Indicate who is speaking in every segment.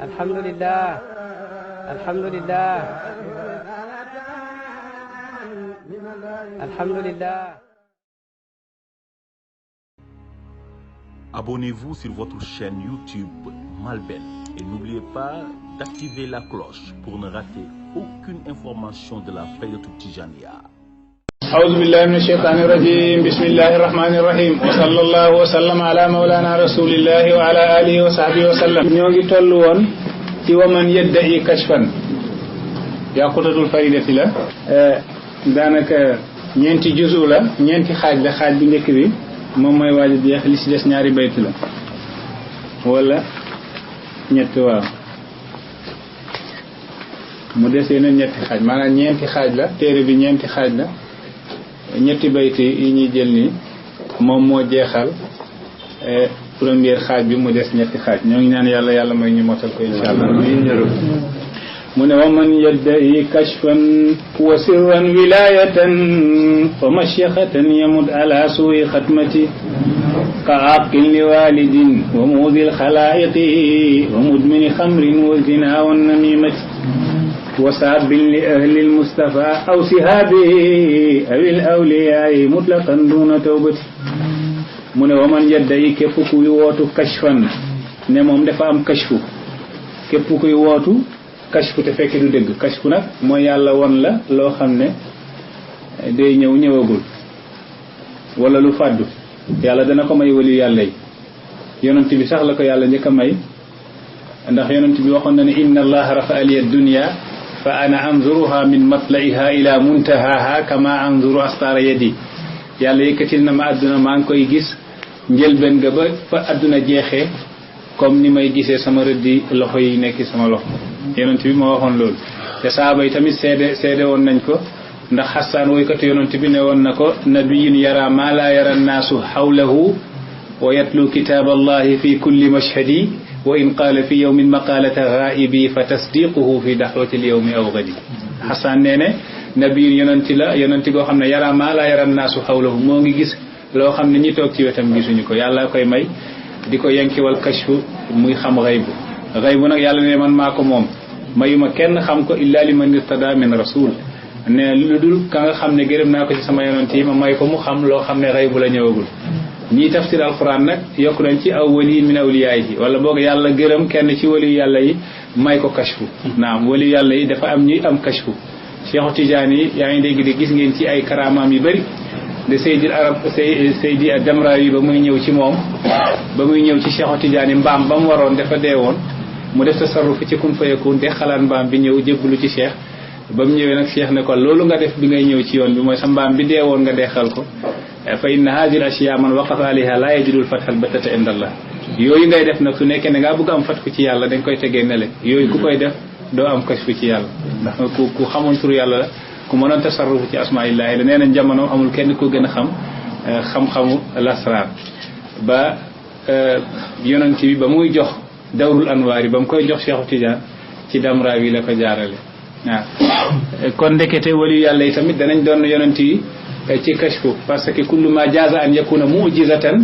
Speaker 1: alhamdulillah alhamdulillah alhamdulillah.
Speaker 2: Abonnez-vous sur votre chaîne YouTube Malben et n'oubliez pas d'activer la cloche pour ne rater aucune information de la Faydatou Tijaniyya.
Speaker 3: أعوذ بالله من الشيطان الرجيم بسم الله الرحمن الرحيم وصلى الله وسلم على مولانا رسول الله وعلى آله وصحبه وسلم. ñoo ngi toll woon ci waman yadda'i kashfan yaqutatul faridati la daanaka ñeenti juzu la ñeenti xaaj la. xaaj bi njëkk bi moom mooy waaj a jeex, li ci des ñaari bayt la wala ñett. waaw mu des yeneen ñetti xaaj, maanaam ñeenti xaaj la. téere bi ñeenti xaaj la. ñetti bayti yi ñuy jël ni moom moo jeexal première xaaj bi, mu des ñetti xaaj. ñoo ngi ñaan yàlla yàlla may ñu motal ko insha Allah. mu ne wa man yadda'i kashfan wa sirran wilayatan fa mashyaqatan yamud ala su'i khatmati ka aqil li walidin wa mudil khalaiqi wa mudmini khamrin wa zina wa namimati وساب لأهل المصطفى أو سهابه أو الأولياء مطلقا دون توبة. mu ne waman yadda'i képp kuy wootu kashfan ne moom dafa am kashfu. képp kuy wootu kashfu te fekk du dëgg. kashfu nag mooy yàlla won la loo xam ne day ñëw ñëwagul wala lu fàddu. yàlla dana ko may wali yàlla yi. yonent bi sax la ko yàlla njëkk a may, ndax yonent bi waxoon na ne inna allaha rafa'a liya dunya fa ana anzuruha min matla'iha ila muntahaha kama anzuru astara yadi. yàlla yëkkatil na ma àdduna maa ngi koy gis njëlbeen ga ba fa àdduna jeexee comme ni may gisee sama rëddi loxo yi nekk sama loxo. yonent bi moo waxoon loolu. te saaba yi tamit seede woon nañ ko, ndax Xasaan woykatu yonent bi ne woon na ko nabiyyun yara ma la yara annaasu hawlahu wa yatlu kitaab allahi fi kulli mashhadi wa in qaala fi yawmin maqaalata ghaa'ibi fa tasdiquhu fi daxwatil yawmi aw gadi. Xasaan nee ne nabi yonanti la, yonanti goo xam ne yara maa laa yara naasu xawlahu, moo ngi gis loo xam ne ñi toog ci wetam gisuñu ko. yàlla koy may di ko yankiwal kashfu, muy xam xaybu. xaybu nag yàlla ne man maa ko moom, mayuma kenn xam ko illa liman irtada min rasul. ne lu dul ka nga xam ne gërëm naa ko ci sama yonant yi ma may ko mu xam loo xam ne xaybu la ñëwagul. ñii tafsir alquran nag yokku nañ ci aw wali min awliyaayi, wala boog yàlla gërëm kenn ci wali yàlla yi may ko kashfu. naam wali yàlla yi dafa am ñuy am kashfu. Cheikh Tidiane yi yaa ngi dégg de gis ngeen ci ay karamaam yu bëri. de Seydi Damrawi ba muy ñëw ci moom, ba muy ñëw ci Cheikh Tidiane mbaam ba mu waroon dafa dee woon, mu def tasarruf ci kun fayakun de xalaat mbaam bi ñëw jébbalu ci Cheikh. ba mu ñëwee nag Cheikh ne ko loolu nga def bi ngay ñëw ci yoon bi mooy sa mbaam bi dee woon nga deexal ko. fa inna hadhihi al-ashya man waqafa alayha la yajidu al-fatha al-battata inda Allah. yooyu ngay def nag su nekkee ne ngaa bëgg am fatku ci yàlla dañ koy tegee nele. yooyu ku koy def doo am kashfu ci yàlla, ndax ku xamoon turu yàlla la, ku mënoon tasarrufu ci asmaillahi la. nee nañ jamono amul kenn ko gën a xam xam-xamu lasrar. ba yonent bi ba muy jox dawrul anwaar yi ba mu koy jox Cheikh Tidiane ci Damrawi la ko jaarale. waaw kon ndekete wali yàlla yi tamit danañ doon yonent yi ci kashfu, parce que kullu ma jaaza an yakuna mu'jizatan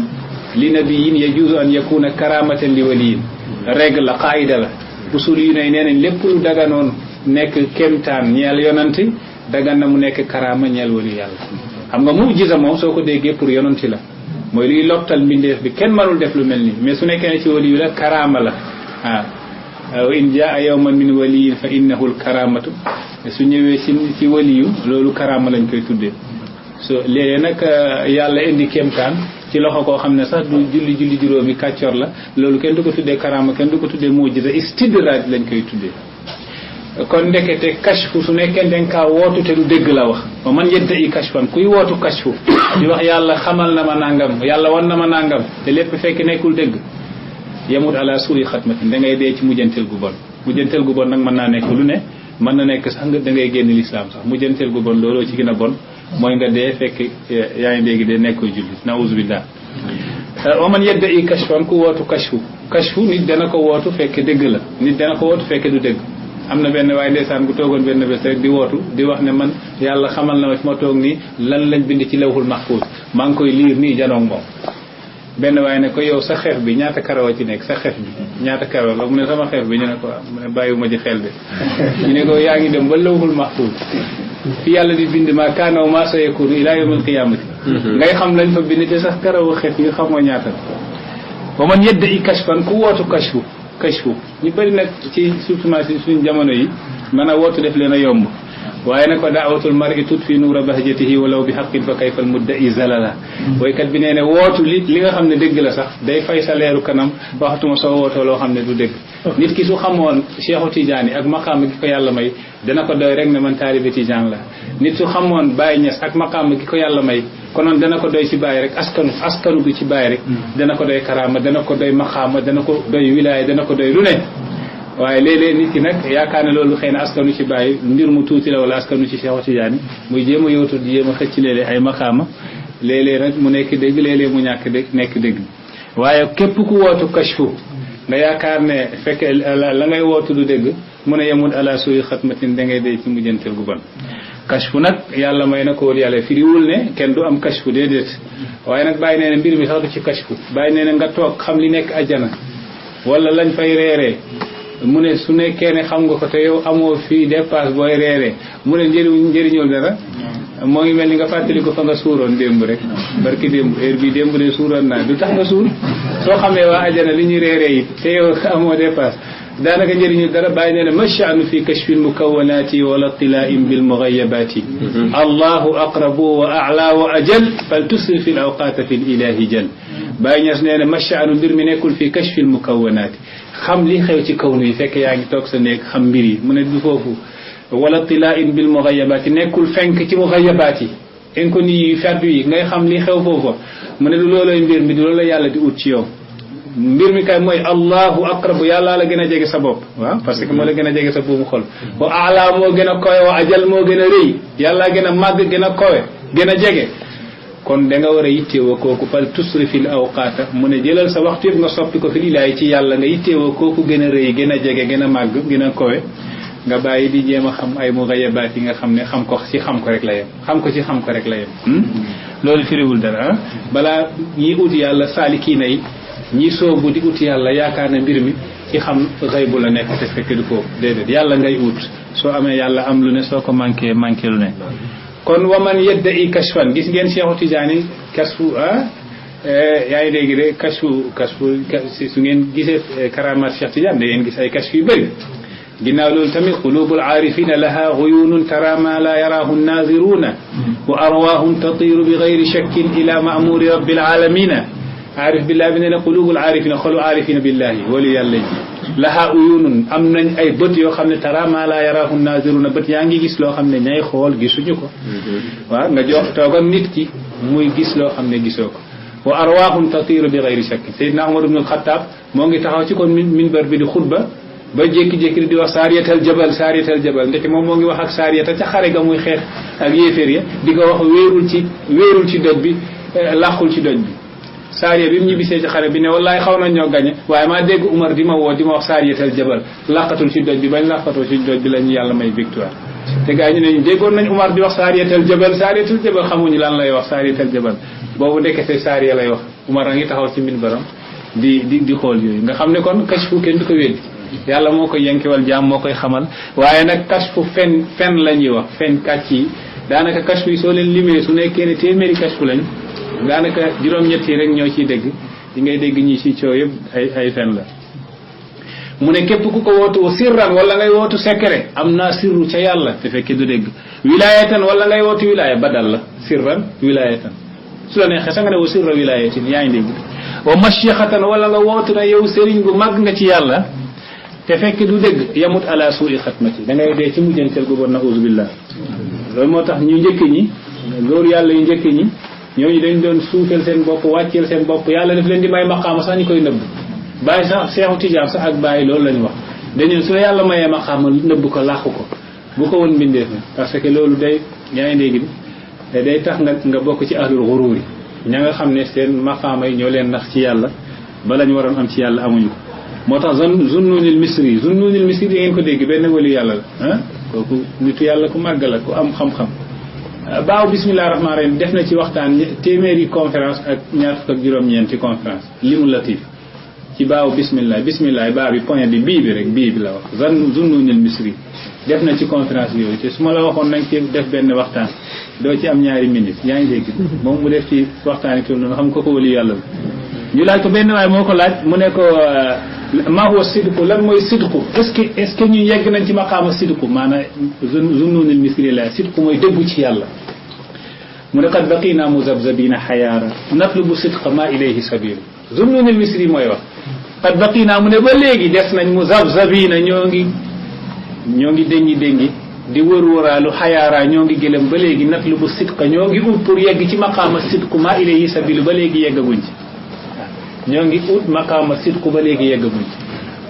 Speaker 3: li nabiyyin yajuzu an yakuna karamatan li waliyin. règle la, qaida la. usul yu ne nee nañ lépp lu daganoon nekk kéemtaan ñeel yonanti dagan na mu nekk karama ñeel wali yàlla. xam nga mu'jiza moom soo ko déggee pour yonanti la, mooy luy lottal mbindeef bi, kenn mënul def lu mel nii. mais su nekkee ne ci wali yu la karama la. waaw wa in jaa yawman min waliyin fa innahu al-karamatu. su ñëwee ci waliyu loolu karama lañ koy tuddee. so léegi nag yàlla indi kéemtaan ci loxo koo xam ne sax du julli juróomi kàccor la, loolu kenn du ko tuddee karama, kenn du ko tuddee mujiza, istidraaj lañ koy tuddee. kon ndekete kashfu su nekkee dañ kaa wootu te du dëgg la wax. wa man yadda'i kashfan kuy wootu kashfu di wax yàlla xamal na ma nangam, yàlla wan na ma nangam, te lépp fekk nekkul dëgg. yamut ala suu'i xatmatin, da ngay dee ci mujjanteel gu bon. mujjanteel gu bon nag mën naa nekk lu ne, mën na nekk sax nga da ngay génn lislaam sax. mujjanteel gu bon looloo ci gën a bon mooy nga dee fekk yaa ngi dégg de nekkoo jullit, na'uuzu billah. wa man yadda'i kashfan ku wootu kashfu. kashfu nit dana ko wootu fekk dëgg la, nit dana ko wootu fekk du dëgg. am na benn waaye ndeysaan gu toogoon benn bés rek di wootu di wax ne man yàlla xamal na ma fi ma toog nii lan lañ bind ci lawhul mahfuz maa ngi koy liir nii janoog moom benn waaye ne ko yow sa xeef bi ñaata karaw ci nekk sa xeef bi ñaata karaw la mu ne sama xeef bi ñu ne ko mu ne bàyyiwuma ci xel de ñu ne ko yaa ngi dem ba lawhul mahfuz fi yàlla di bind maa kaana wa maa sayakunu ilaa yawmil qiyaamati ngay xam lañ fa bind te sax karaw xeef yi xamoo ñaata wa man yedda i kashfan ku wootu kashfu ñu bëri nag ci surtout si suñ jamono yi mën a wootu def leen a yomb waaye nag ko daawatul mar'i tutfi nuura bahjatihi walaw bi haqqin fa kayfal mudda'i zalala woykat bi nee ne wootu li nga xam ne dëgg la sax day fay sa leeru kanam waxtuma soo wootoo loo xam ne du dëgg nit ki su xamoon Cheikhu Tidiane ak maqaam gi ko yàlla may dana ko doy rek ne man taalibe Tidiane la nit su xamoon Baye Niass ak maqaam gi ko yàlla may konoon dana ko doy ci Baye rek askanu gi ci Baye rek dana ko doy karaama dana ko doy maqaama dana ko doy wilaaya dana ko doy lu ne waaye léeg-léeg nit ki nag yaakaar ne loolu xëy na askanu ci Baye mbir mu tuuti la wala askanu ci Cheikhu Tidiane muy jéem a yowtu di jéem a xëcc léeg-léeg ay maqaama léeg-léeg nag mu nekk dëgg léeg-léeg mu ñàkk dëgg nekk dëgg waaye képp ku wootu kashfu nga yaakaar ne fekk la ngay wootu du dëgg mu ne yemul ala suy xatmatin da ngay day ci mujjantel gu bon kashfu nag yàlla may na ko wóolu yàlla firiwul ne kenn du am kashfu déedéet waaye nag bàyyi nee na mbir mi sax du ci kashfu bàyyi nee na nga toog xam li nekk ajjana wala lañ fay reeree mu ne su nekkee ne xam nga ko te yow amoo fii dépasse booy reeree mu ne njëriñul dara moo ngi mel ni nga fàttali ko fa nga suuroon démb rek barki démb heure bii démb de suuroon naa du tax nga suur soo xamee waa ajjana li ñuy reeree it te yow amoo dépasse daanaka njëriñu dara bàyyi nee na ma sha'nu fi kashfi lmukawanaati wala tila'in bilmughayabaati allahu aqrabu wa a'la wa ajal fal tusri fi l awqaata fi l ilahi jal bàyyi ñas nee na ma sha'nu mbir mi nekkul fi kashfi lmukawanaati xam li xew ci kaw nuy fekk yaa ngi toog sa néeg xam mbir yi mu ne du foofu wala tila'in bilmughayabaati nekkul fenk ci mughayabaat yi inconnu yi faddu yi ngay xam li xew foofu mu ne du looloy mbir mi du loolu la yàlla di ut ci yow mbir mi kay mooy allahu aqrabu yàlla la gën a jege sa bopp waaw parce que moo la gën a jege sa buumu xol wa ala moo gën a kowe wa ajal moo gën a rëy yàlla gën a màgg gën a kowe gën a jege kon da nga war a yitteewoo kooku fal tusri fil awqaata mu ne jëlal sa waxtu yëpp nga soppi ko fi lilaay ci yàlla nga yitteewoo kooku gën a rëy gën a jege gën a màgg gën a kowe nga bàyyi di jéem a xam ay mughayabaat yi nga xam ne xam ko ci xam ko rek la yem xam ko ci xam ko rek la yem loolu firiwul dara balaa ñi ut yàlla saalikiina yi ñi soobu di ut yàlla yaakaar na mbir mi ci xam xaybu la nekk te fekk du foofu déedéet yàlla ngay ut soo amee yàlla am lu ne soo ko manqué lu ne kon waman yedda i kashfan gis ngeen Cheikhu Tidiane kashfu yaa ngi dégg de kashfu su ngeen gisee karamat Cheikh Tidiane da ngeen gis ay kashfu yu bëri ginnaaw loolu tamit qulubul aarifina laha guyunun tara ma la yaraahu nnaaziruna wa arwaahum tatiru bi gayri shakkin ila ma'muri rabbil alamina aarif billah bi ne na qulubul aarifina xolu aarifina billahi wali yàlla ji laha uyunun am nañ ay bët yoo xam ne tara ma la yaraahu naaziruna bët yaa ngi gis loo xam ne ñay xool gisuñu ko waaw nga jox toog ak nit ki muy gis loo xam ne gisoo ko wa arwaahum tatiru bi gayri shakkin Seydina Umar ibn al-Khattab moo ngi taxaw ci kon minbar bi di xutba ba jékki-jékki di wax saariyatal jabal ndeke moom moo ngi wax ak saariyata ca xare ga muy xeex ak yéeféer ya di ko wax wéerul ci doj bi làqul ci doj bi saariya bi mu ñibbisee ci xare bi ne wallaay xaw nañ ñoo gañe waaye maa dégg Umar di ma woo di ma wax saariyatal jabal làqatul ci doj bi bañ làqatoo ci doj bi la ñu yàlla may victoire te gaa ñu ne ñu déggoon nañ Umar di wax saariyatal jabal xamuñu lan lay wax saariyatal jabal boobu ndekete saariya lay wax Umar a ngi taxaw ci minbaram di xool yooyu nga xam ne kon kashfu kenn du ko weddi yàlla moo koy yenkewal jaam moo koy xamal waaye nag kashfu fen la ñuy wax fen kàcc yi daanaka kashfu yi soo leen limee su nekkee ne téeméeri kashfu lañ daanaka juróom-ñett yi rek ñoo ciy dégg yi ngay dégg ñi ci coow yëpp ay fen la mu ne képp ku ko wootu sirran wala ngay wootu secret am naa sirru ca yàlla te fekkee du dégg wilaayatan wala ngay wootu wilaaya badal la sirran wilaayatan su la neexee sa nga ne wa sirra wilaayatin yaa ngi dégg wa mashixatan wala nga wootu na yow sëriñ bu mag nga ci yàlla te fekk du dégg yamut ala suu'i xatmati da ngay dee ci mujjanteel gu bon na auzu billah loolu moo tax ñu njëkk ñi loolu yàlla yu njëkk ñi ñooñu dañ doon suufeel seen bopp wàcceel seen bopp yàlla daf leen di may maqaama sax ñu koy nëbb bàyyi sax Seexu Tijaan sax ak bàyyi loolu lañu wax dañu su la yàlla mayee maqaama nëbb ko làqu ko bu ko woon mbindeef na parce que loolu day yaa ngi dégg day tax nga bokk ci ahlul xuruur yi ña nga xam ne seen maqaama yi ñoo leen nax ci yàlla ba lañ waroon am ci yàlla amuñu ko moo tax Zunnunil Misri Zunnunil Misri da ngeen ko dégg benn wali yàlla la kooku nitu yàlla ku màgg la ku am xam-xam baaw bismillah rahmaan rahim def na ci waxtaan téeméeri conférence ak ñaar fukk ak juróom-ñeenti conférence limu latif ci baaw bismillah baa bi point bi bii bi la wax Zunnunil Misri def na ci conférence yooyu te su ma la waxoon nañ ci def benn waxtaan doo ci am ñaari minutes yaa ngi dégg moom mu def ci waxtaan yi noonu xam ko wali yàlla la ñu laaj ko benn waaye moo ko laaj mu ne ko maa huwa sidqu lan mooy sidqu est-ce que ñu yegg nañ ci maqaama sidqu maanaam Zunnunil Misri la sidqu mooy dëggu ci yàlla mu ne qad baqina muzabzabina xayaara natlubu sidqa ma ilayhi sabil Zunnunil Misri mooy wax qad baqina mu ne ba léegi des nañ muzabzabina ñoo ngi déngi di wër-wëraalu xayaara ñoo ngi gëlëm ba léegi natlubu sidqa ñoo ngi ut pour yegg ci maqaama sidqu ma ilayhi sabil ba léegi yeggaguñ ci ñoo ngi ut maqaama sidqu ba léegi yeggaguñ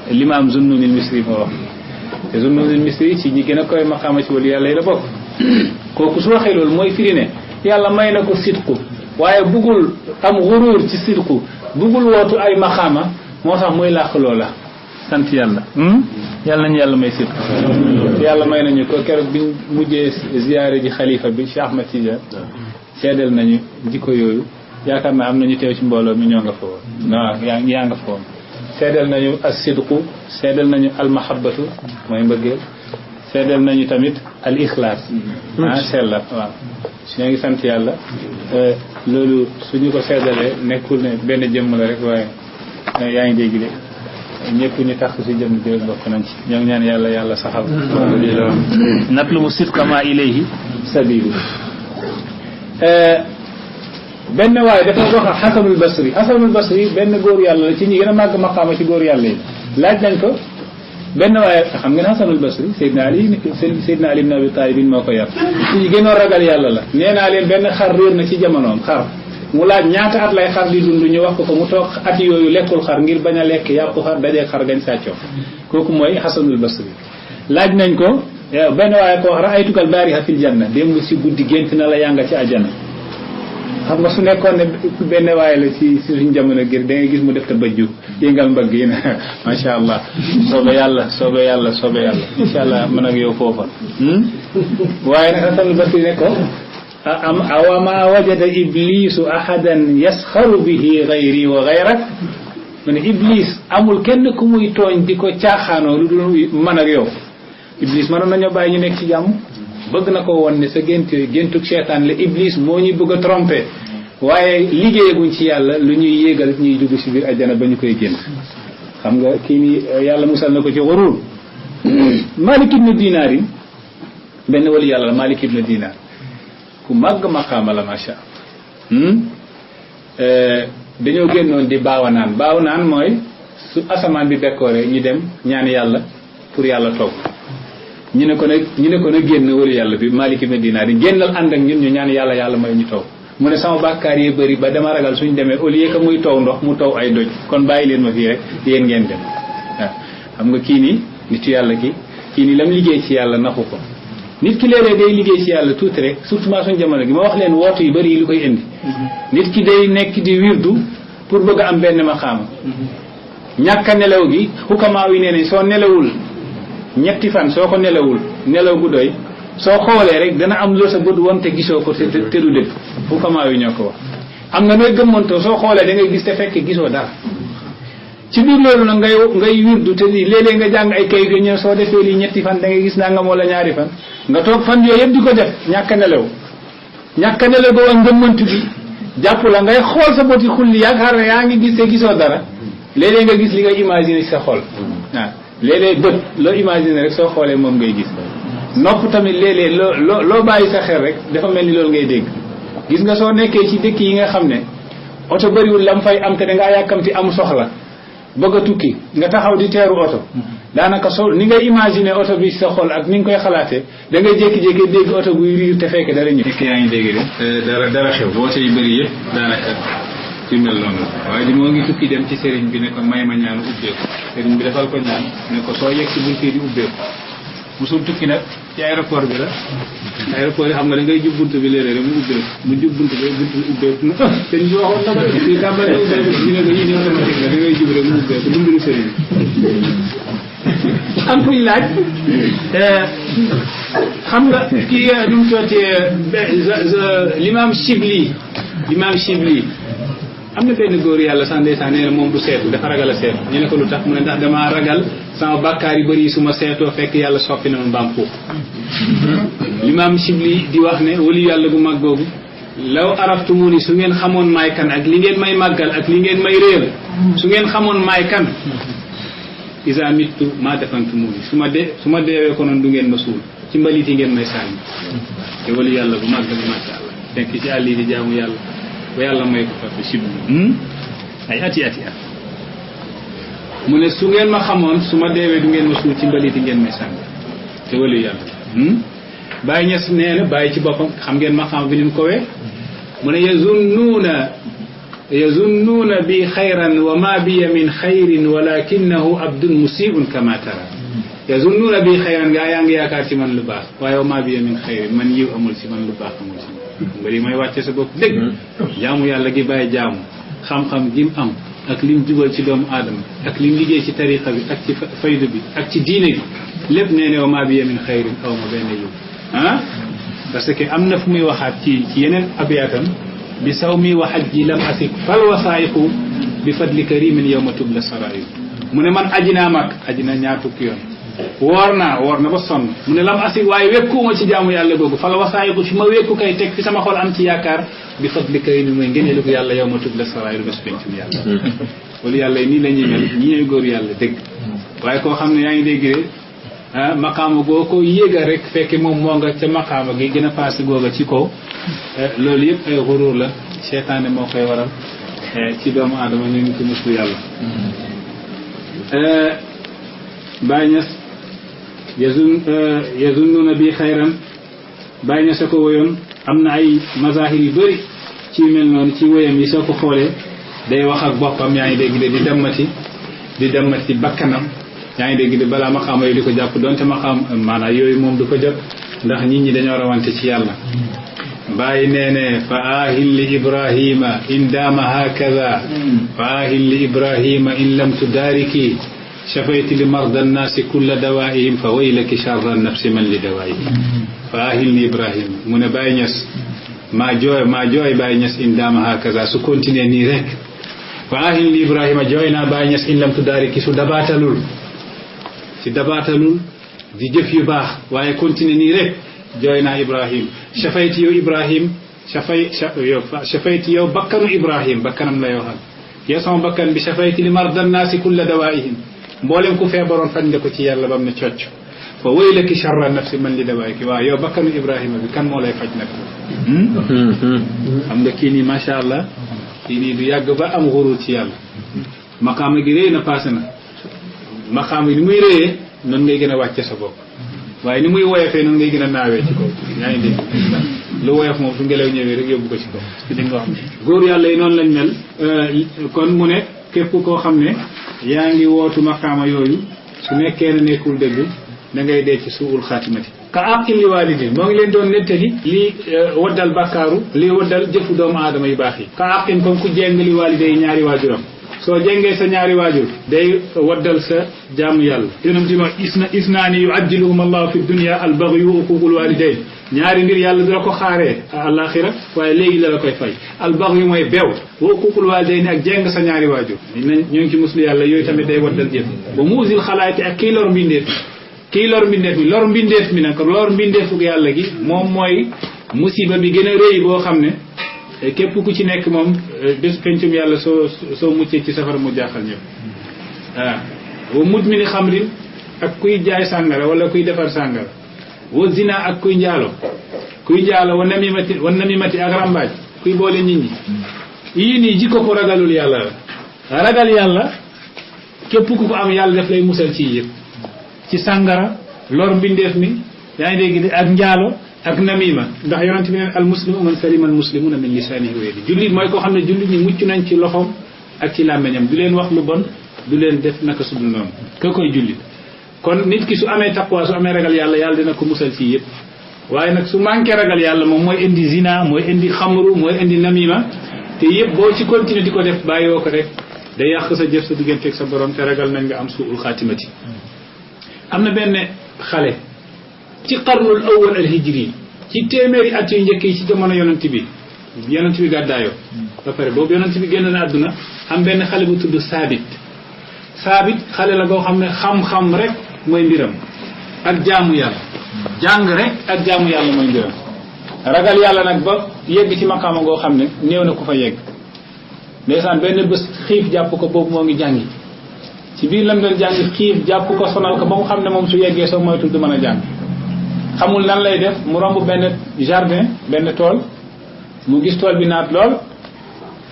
Speaker 3: ci limaam Zunnunil Misri moo wax te Zunnunil Misri ci ñi gën a koy maqaama ci wàllu yàlla yi la bokk kooku su waxee loolu mooy firi ne yàlla may na ko sidqu waaye buggul am xuruur ci sidqu buggul wootu ay maqaama moo tax muy làq loola sant yàlla yàlla nañu yàlla may sidqu yàlla may nañu ko keroog biñ mujjee ziyaare ji xalifa bi Cheikh Ahmed Tidiane seedeel nañu jikko yooyu yaakaar naa am nañu teew ci mbooloo mi ñoo nga fa woon waaw yaa nga fa woon seedeel nañu as sidqu seedeel nañu al mahabbatu mooy mbëggeel seedeel nañu tamit al ixlaas sellal waaw ñoo ngi sant yàlla loolu suñu ko seedalee nekkul ne benn jëmm la rek waaye yaa ngi dégg de ñëpp ñu tax si jëmm bi bokk nañ ci ñoo ngi ñaan yàlla saxal natlubu sidqa ma ilayhi sabilu benn waaye dafa wax Xasanul Basri benn góor yàlla la ci ñi gën a màgg maqaama ci góor yàlla yi laaj nañ ko benn waaye xam ngeen Xasanul Basri Seydina Ali ibn Abi Talib moo ko yar ci ñi gën a ragal yàlla la nee naa leen benn xar réer na ci jamonoom xar mu laaj ñaata at lay xar di dund ñu wax ko mu toog at yooyu lekkul xar ngir bañ a lekk yàqu xar dajee xar gañ sàccoo kooku mooy Xasanul Basri laaj nañ ko benn waaye ko wax ra'aytukal baariha fil janna démb si guddi gént na la yaa nga ci àjjana xam nga su nekkoon ne benn waaye la ci suñ jamono gir da ngay gis mu def te bëjju yëngal mbagg yi na macha allah soobe yàlla incha allah man ak yow foofa waaye nag Hasanul Basri ne ko awama wajada iblisu ahadan yasxaru bihi gayri wa gayrak mu ne iblis amul kenn ku muy tooñ di ko caaxaanoo lu dul man ak yow iblis mënoon nañoo bàyyi ñu nekk ci jàmm bëgg na ko woon ne sa géntug seetaan la iblis moo ñuy bëgg a trompé waaye liggéeyaguñ ci yàlla lu ñuy yéegal ñuy dugg ci biir àjjana ba ñu koy gént xam nga kii ni yàlla musal na ko ci xurur Malik ibn Dinar yi benn wali yàlla la Malik ibn Dinar ku màgg maqaama la macha allah dañoo génnoon di baawa naan mooy su asamaan bi décoré ñu dem ñaan yàlla pour yàlla toog ñu ne ko nag génn wali yàlla bi Malik ibn Dinar yi génnal ànd ak ñun ñu ñaan yàlla may ñu toog mu ne sama bàkkaar yi bëri ba dama ragal suñ demee au lieu que muy taw ndox mu taw ay doj kon bàyyi leen ma fii rek yéen ngeen dem waaw xam nga kii nii nitu yàlla kii nii lam liggéey ci yàlla naxu ko nit ki léeg-léeg day liggéey ci yàlla tuuti rek surtout maa suñ jamono gi ma wax leen woote yu bëri yi lu koy indi nit ki day nekk di wirdu pour bëgg a am benn maqaama ñàkk a nelaw gi xukamaa yi nee nañ soo nelawul ñetti fan soo ko nelawul nelaw gu doy soo xoolee rek dana am loo sa bët woon te gisoo ko te du dëgg xukamaa yi ñoo ko wax am na nooy gëmmantoo soo xoolee da ngay gis te fekk gisoo dara ci biir loolu nag ngay wirdu te léeg-léeg nga jàng ay kayit yu ñëw soo defee lii ñetti fan da ngay gis naa nga wala ñaari fan nga toog fan yooyu yëpp di ko def ñàkk a nelaw ba wax ngëmmantu gi jàpp la ngay xool sa boti xulli yaakaar ne yaa ngi gis te gisoo dara léeg-léeg nga gis li ngay imaginer ci sa xol waaw léeg-léeg bët loo imaginer rek soo xoolee moom ngay gis nopp tamit léeg-léeg loo bàyyi sa xel rek dafa mel ni loolu ngay dégg gis nga soo nekkee ci dëkk yi nga xam ne oto bëriwul lam fay am te da ngaa yàkkamti am soxla bëgg a tukki nga taxaw di teeru oto daanaka soo ni ngay imaginer oto bi sa xol ak ni nga koy xalaatee da ngay jékki-jékki dégg oto buy riir te fekk dara ñëw. fekk yaa ngi dégg de dara xew woote yu bëri yëpp daanaka ci mel noonu waaye moo ngi tukki dem ci sëriñ bi ne ko may ma ñaanu ubbeeku sëriñ bi defal ko ñaan ne ko soo yegg si buñ fii di ubbeeku mosul tukki nag ci aéroport bi la aéroport yi xam nga da ngay jub buntu bi léeg-léeg rek mu ubbeeku mu jub buntu bi ubbeeku na sëñ bi waxoon na ko fii tàmbali ubbeeku ñu ne ko yii ni automatique la da ngay jub rek mu ubbeeku du mbiru sëriñ am kuñ laaj xam nga kii nu mu tootee l'imam Chibli am na benn góor yàlla sax ndeysaan nee na moom du seetu dafa ragal a seetu ñu ne ko lu tax mu ne ndax damaa ragal sama bàkkaar yu bëri yi su ma seetoo fekk yàlla soppi na ma mbaam xuux l'imam Chibli di wax ne wali yàlla bu mag googu law araftumuni su ngeen xamoon maay kan ak li ngeen may màggal ak li ngeen may réel su ngeen xamoon maay kan isa mittu ma defantumuni su ma deewee ko noonu du ngeen ma suul ci mbalit yi ngeen may sànni te wali yàlla bu mag bi masha Allah nekk ci àll yi di jaamu yàlla ba yàlla may ko fàtte Chibli ay ati mu ne su ngeen ma xamoon su ma deewee du ngeen ma suul ci mbalit yi ngeen may sànni te wali yàlla Baye Niass nee na bàyyi ci boppam xam ngeen ma xam bi ni mu kowee mu ne yazunnuuna bi xayran wa ma biya min xayrin walakinahu abdun musiibun kama tara yazunnuuna bi xayran gaa yaa ngi yaakaar ci man lu baax waaye wa ma biya min xayrin man yiw amul ci man lu baax amul ci man nga li may wàcce sa bopp dëgg jaamu yàlla gi bàyyi jaamu xam-xam gi mu am ak lim jubal ci doomu aadama ak lim liggéey ci tariqa bi ak ci faydu bi ak ci diine gi lépp nee ne wa ma biya min xayrin aw ma benn yiw parce que am na fu muy waxaat ci yeneen abiyaatam bi saw mi wa hajji lam asik fal wasaayiqu bi fadli karimin yawma tubla saraayu mu ne man aji na ñaar fukki yoon woor na ba sonn mu ne lam asik waaye wékkuuma ci jaamu yàlla googu fal wasaayiqu fi ma wékku kay teg fi sama xol am ci yaakaar bi fadli karimin mooy ngeen ko yàlla yawma tubla saraayu bés pencum yàlla wala yàlla nii la ñuy mel ñi ñooy góor yàlla dëgg waaye koo xam ne yaa ngi dégg maqaama goo ko yéega rek fekke moom moo nga ca maqaama gi gën a passé googa ci kaw loolu yëpp ay xuruur la seytaane moo koy waral ci doomu aadama ñu ngi ci muslu yàlla Baye Niass yazunnuuna bi xayran Baye Niass a ko woyoon am na ay mazahir yu bëri ci mel noonu ci woyam yi soo ko xoolee day wax ak boppam yaa ngi dégg de di demmati bakkanam yaa ngi dégg de balaa maqaama yi di ko jàpp donte maqaam maanaam yooyu moom du ko jot ndax nit ñi dañoo rawante ci yàlla bàyyi nee ne fa ahil li ibrahima in daama hakaza fa ahil li ibrahima in lam tudariki shafayti li marda nnaasi kulla dawaihim fa waylaki charra nafsi man li dawaihim fa ahil li ibrahima mu ne Baye Niass maa jooy Baye Niass in daama hakaza su continuer nii rek fa ahil li ibrahima jooy naa Baye Niass in lam tudariki su dabaatalul di jëf yu baax waaye continuer nii rek jooy naa Ibrahim shafayti yow Ibrahim shafayti yow bakkanu Ibrahim bakkanam lay waxal yow sama bakkan bi shafayti li mardan naasi kulla dawaihim mboolem ku feebaroon faj nga ko ci yàlla bam ne cocc fa waylaki charra nafsi man li dawaiki waaw yow bakkanu Ibrahima bi kan moo lay faj nag xam nga kii nii macha allah kii nii du yàgg ba am xurur ci yàlla maqaama gi réy na passé na maqaam yi ni muy réyee noonu ngay gën a wàcce sa bopp waaye ni muy woyofee noonu ngay gën a naawee ci kaw yaa ngi dégg lu woyof moom su ngelaw ñëwee rek yóbbu ko ci kaw di nga wax góor yàlla yi noonu lañ mel kon mu ne képp koo xam ne yaa ngi wootu maqaama yooyu su nekkee ne nekkul dëgg da ngay dee ci suul xaatimati ka aqil li waalidin moo ngi leen doon nettali lii waddal bàkkaaru lii waddal jëfu doomu aadama yu baax yi ka aqin comme ku jeng li waalide yi ñaari waajuram soo jengee sa ñaari waajur day waddal sa jaamu yàlla yonent bi isnaani yuajjiluhum allahu fi dunia albagyu wa uququl walidayn ñaari mbir yàlla du la ko xaaree alaxira waaye léegi la koy fay albagyu mooy beew wa uququl walidayn ak jeng sa ñaari waajur ñoo ngi ci muslu yàlla yooyu tamit day waddal jëf ba muusil xalaati ak kii lor mbindeef mi lor mbindeefuk yàlla gi moom mooy musiba bi gën a rëy boo xam ne képp ku ci nekk moom bés pencum yàlla soo muccee ci safara mu jaaxal ñëpp wa mudmini xamrin ak kuy jaay sàngara wala kuy defar sàngara wa zina ak kuy njaalo wa namimati ak rambaaj kuy boole nit ñi yii nii jikko ko ragalul yàlla la ragal yàlla képp ku ko am yàlla daf lay musal ci yëpp ci sàngara lor mbindeef mi yaa ngi dégg ak njaalo ak namima ndax yonent bi neen al muslimu man salima al muslimuna min lisaanihi wa yadihi jullit mooy koo xam ne jullit ñi mucc nañ ci loxoom ak ci làmmeñam du leen wax lu bon du leen def naka sudul noonu ka koy jullit kon nit ki su amee taqwa su amee ragal yàlla yàlla dina ko musal ci yëpp waaye nag su manqué ragal yàlla moom mooy indi zina mooy indi xamru mooy indi namima te yëpp boo ci continuer di ko def bàyyoo ko rek day yàq sa jëf sa digganteeg sa borom te ragal nañ nga am suul xaatimati am na benn xale ci qarnul awwal al hijri ci téeméeri at yu njëkk yi ci jamono yonent bi gàddaayoo ba pare boobu yonent bi génn na àdduna am benn xale bu tudd saabit xale la goo xam ne xam-xam rek mooy mbiram ak jaamu yàlla jàng rek ak jaamu yàlla mooy mbiram ragal yàlla nag ba yegg ci maqaama goo xam ne néew na ku fa yegg ndeysaan benn bés xiif jàpp ko boobu moo ngi jàngi ci biir lam doon jàngi xiif jàpp ko sonal ko ba mu xam ne moom su yeggee soo moytul du mën a jàng xamul nan lay def mu romb benn jardin benn tool mu gis tool bi naat lool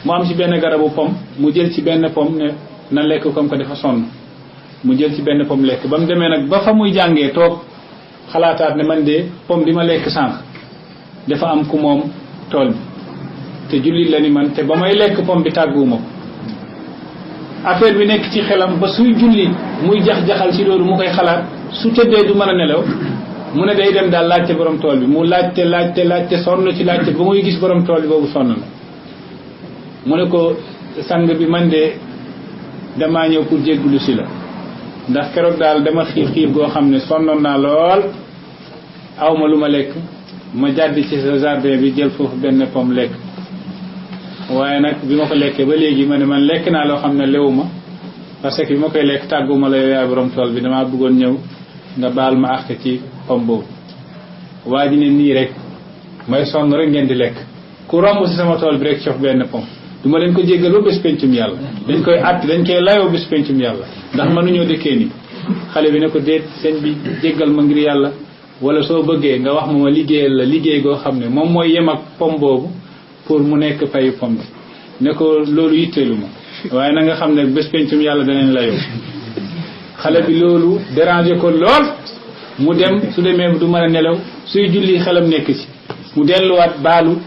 Speaker 3: mu am ci benn garabu pom mu jël ci benn pom ne na lekk comme que dafa sonn mu jël ci benn pom lekk ba mu demee nag ba fa muy jàngee toog xalaataat ne man de pom bi ma lekk sànq dafa am ku moom tool bi te jullit la ni man te ba may lekk pom bi tàgguwuma ko affaire bi nekk ci xelam ba suy julli muy jax-jaxal ci loolu mu koy xalaat su tëddee du mën a nelaw mu ne day dem daal laajte borom tool bi mu laajte sonn ci laajte ba muy gis borom tool bi boobu sonn na mu ne ko sang bi man de damaa ñëw pour jéggulu si la ndax keroog daal dama xiif goo xam ne sonnoon naa lool awma lu ma lekk ma jàddi ci sa jardin bi jël foofu benn pomme lekk waaye nag bi ma ko lekkee ba léegi ma ne man lekk naa loo xam ne lewuma parce que bi ma koy lekk tàgguma la yow yaay borom tool bi damaa bëggoon ñëw nga baal ma àq ci pomme boobu waa ji ne nii rek may sonn rek ngeen di lekk ku romb si sama tool bi rek cof benn pomme du ma leen ko jéggal ba bés pencum yàlla dañ koy àtt dañ koy layoo bés pencum yàlla ndax mënuñoo dëkkee ni xale bi ne ko déet sëñ bi jéggal ma ngir yàlla wala soo bëggee nga wax ma liggéeyal la liggéey goo xam ne moom mooy yem ak pomme boobu pour mu nekk payu pomme bi ne ko loolu yitteelu ma waaye na nga xam ne bés pencum yàlla danañ layoo xale bi loolu déranger ko lool mu dem su demee du mën a nelaw suy julli xelam nekk ci mu delluwaat baalu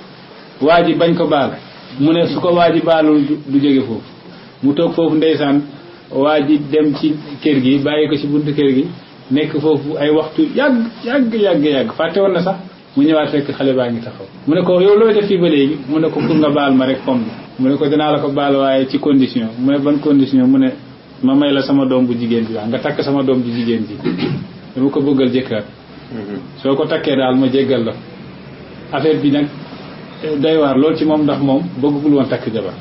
Speaker 3: waa ji bañ ko baal mu ne su ko waa ji baalul du jóge foofu mu toog foofu ndeysaan waa ji dem ci kër gi bàyyi ko ci buntu kër gi nekk foofu ay waxtu yàgg fàtte woon na sax mu ñëwaat fekk xale baa ngi taxaw mu ne ko yow looy def fii ba léegi mu ne ko pour nga baal ma rek pomme bi mu ne ko dinaa la ko baal waaye ci condition mu ne ban condition mu ne ma may la sama doom bu jigéen bi waa nga takk sama doom bu jigéen bi dama ko bëggal jëkkër soo ko takkee daal ma jéggal la affaire bi nag doy waar loolu ci moom ndax moom bëggul woon takk jabar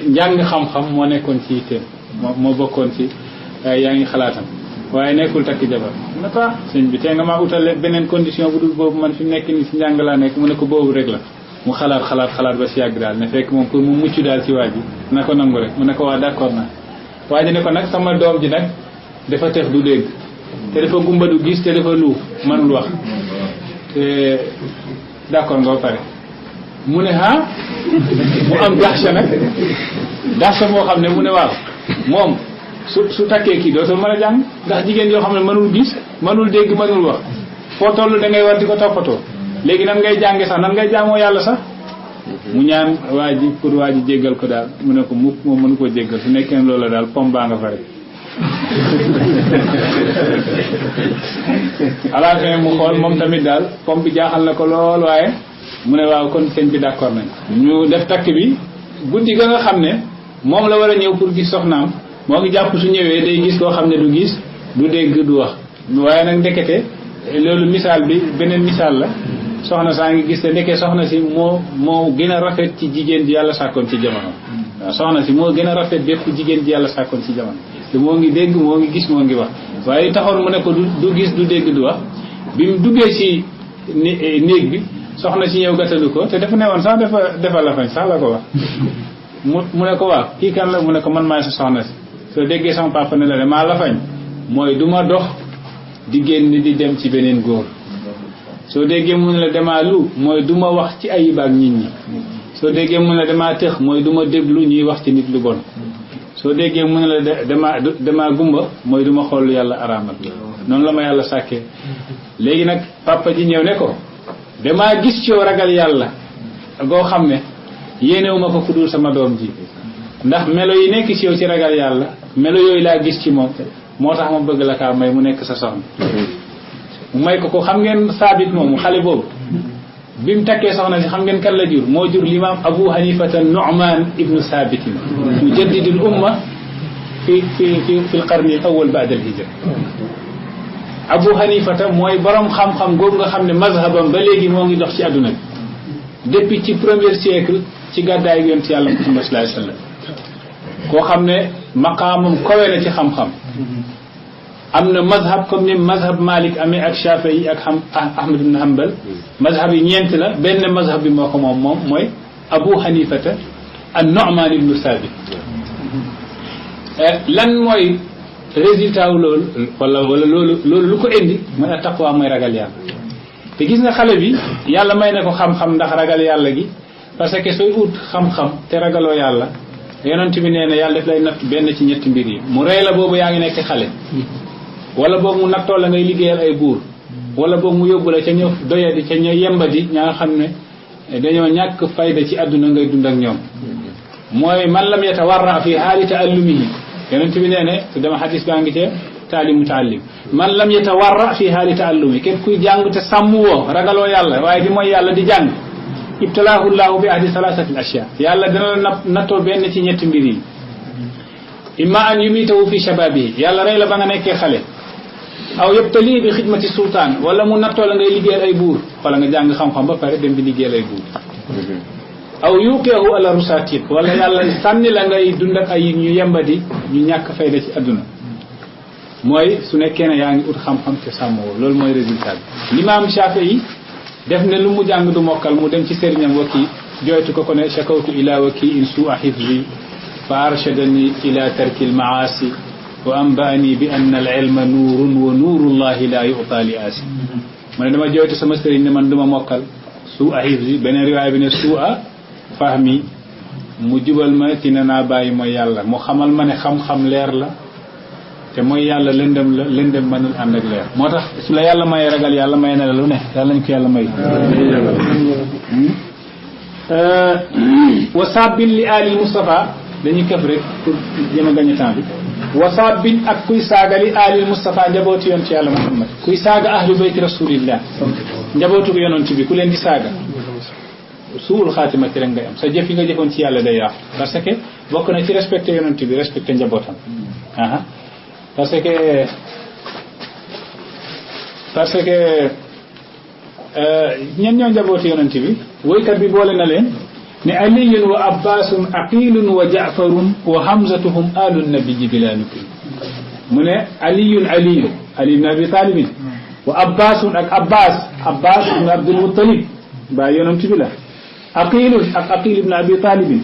Speaker 3: njàng xam-xam moo nekkoon ci itam moo bokkoon ci yaa ngi xalaatam waaye nekkul takk jabar mu ne ko sëñ bi tee nga maa utale beneen condition bu dul boobu man fi nekk ni si njàng laa nekk mu ne ko boobu rek la mu xalaat ba si yàgg daal ne fekk moom pour mu mucc daal ci waa ji na ko nangu rek mu ne ko waa d'accord naa waa ji ne ko nag sama doom ji nag dafa tex du dégg te dafa gumba du gis te dafa luuf manul wax te d'accord nga ba pare mu ne mu am daxsa nag daxsa moo xam ne mu ne waaw moom su takkee kii dootul mën a jàng ndax jigéen yoo xam ne mënul gis mënul dégg mënul wax foo toll da ngay war di ko toppatoo léegi nan ngay jànge sax nan ngay jaamoo yàlla sax mu ñaan waa ji pour waa ji jéggal ko daal mu ne ko mukk moom mënu koo jéggal su nekkee loolu la daal pom baa nga fa rek à la fin mu xool moom tamit daal pom bi jaaxal na ko lool waaye mu ne waaw kon sëñ bi d'accord nañ ñu def takk bi guddi ga nga xam ne moom la war a ñëw pour gis soxnaam moo ngi jàpp su ñëwee day gis koo xam ne du gis du dégg du wax waaye nag ndekete loolu misaal bi beneen misaal la soxna saa ngi gis te ndeke soxna si moo gën a rafet ci jigéen ji yàlla sàkkoon ci jamono waaw soxna si moo gën a rafet bépp jigéen ji yàlla sàkkoon ci jamono te moo ngi dégg moo ngi gis moo ngi wax waaye taxoon mu ne ko du gis du dégg du wax bi mu duggee ci néeg bi soxna si ñëw gàttalu ko te dafa ne woon sax dafa la fañ sax la ko wax mu ne ko waaw kii kan la mu ne ko man maay sa soxna si soo déggee sama papa ne la de maa la fañ mooy du ma dox di génn di dem ci beneen góor soo déggee mu ne la damaa lu mooy du ma wax ci ayibaak nit ñi soo déggee mu ne la damaa tëx mooy du ma déglu ñuy wax ci nit lu bon soo déggee mu ne la damaa gumba mooy du ma xool yàlla araamal noonu la ma yàlla sàkkee léegi nag papa ji ñëw ne ko damaa gis ci yow ragal yàlla goo xam ne yéenewuma ko ku dul sama doom ji ndax melo yi nekk ci yow ci ragal yàlla melo yooyu laa gis ci moom moo tax ma bëgg la kaa may mu nekk sa soxna mu may ko xam ngeen Saabit moomu xale boobu bi mu takkee soxna si xam ngeen kan la jur moo jur l'imam Abu Hanifata Nu'man ibnu Saabit mujaddidul umma fi al-qarni al-awwal ba'da al-hijra. Abu Hanifata mooy borom xam-xam googu nga xam ne mazhabam ba léegi moo ngi dox ci àdduna bi depuis ci premier siècle ci gàddaay yonent yàlla Muhammad sallallahu alayhi wasallam koo xam ne maqaamam kawe na ci xam-xam am na mazhab comme ni mazhab Malik amee ak Shafi'i ak Ahmad ibn Hanbal mazhab yi ñeent la benn mazhab bi moo ko moom mooy Abu Hanifata an-Nu'man ibn Sabit. lan mooy résultat wu loolu wala loolu lu ko indi mooy at-taqwa mooy ragal yàlla te gis nga xale bi yàlla may na ko xam-xam ndax ragal yàlla gi parce que sooy ut xam-xam te ragaloo yàlla yonent bi nee na yàlla daf lay natt benn ci ñetti mbir yi mu rey la boobu yaa ngi nekk xale wala boog mu nattoo la ngay liggéeyal ay buur wala boog mu yóbbu la ca ñoo doyadi ca ñoo yembadi ña nga xam ne dañoo ñàkk fayda ci àdduna ngay dund ak ñoom mooy man lam yatawarra fi haali ta'allumihi yonent bi nee ne te dama xadis baa ngi ca taalim mutaallim man lam yatawarra fi haali ta'allumi kenn kuy jàng te sàmm woo ragaloo yàlla waaye di mooy yàlla di jàng ibtalaahu llahu bi ahdi salasati al-ashya yàlla dana la nattoo benn ci ñetti mbir yi imma an yumitahu fi shababihi yàlla rey la ba nga nekkee xale aw yabtali bi xidmati sultaan wala mu nattoo la ngay liggéeyal ay buur wala nga jàng xam-xam ba pare dem di liggéeyal ay buur aw yuqiyahu ala rusatin wala yàlla sànni la ngay dund ak ay ñu yembadi ñu ñàkk fayda ci àdduna mooy su nekkee ne yaa ngi ut xam-xam te sàmmoo loolu mooy résultat bi l'imam Shafi'i def ne lu mu jàng du mokkal mu dem ci sëriñam Waki jooytu ko ne shakawtu ila Waki in su'a hifzi fa arshadani ila tarki al-ma'asi wa anba'ani bi anna al-ilma nuurun wa nuurullahi la yu'ta li aasi mu ne dama jooytu sama sëriñ ne man du ma mokkal su'a hifzi beneen riwaaya bi ne su'a fahmi mu jubal ma ci ne naa bàyyi mooy yàlla mu xamal ma ne xam-xam leer la te mooy yàlla lëndëm la lëndëm mënul ànd ak leer moo tax su la yàlla may ragal yàlla may na la lu ne yàlla nañ ko yàlla may wasaabin li ali Mustafa dañuy këf rek pour jëm a gañe temps bi wasaabin ak kuy saaga li ali Mustafa njabootu yoon ci yàlla Muhammad kuy saaga ahlu bayti rasulillah njabootu ko yonent bi ku leen di saaga suul xaatimati rek ngay am sa jëf yi nga jëfoon ci yàlla day yàqu parce que bokk na ci respecté yonent bi respecté njabootam parce que ñen ñoo njabootu yonent bi woykat bi boole na leen ne aliyun wa abbasun aqilun wa ja'farun wa hamzatuhum alu nabiyyi bila nukri mu ne aliyun ali ibn abi talib wa abbasun ak abbas ibn abdul muttalib ba yonent bi la aqilun ak aqil ibn abi talib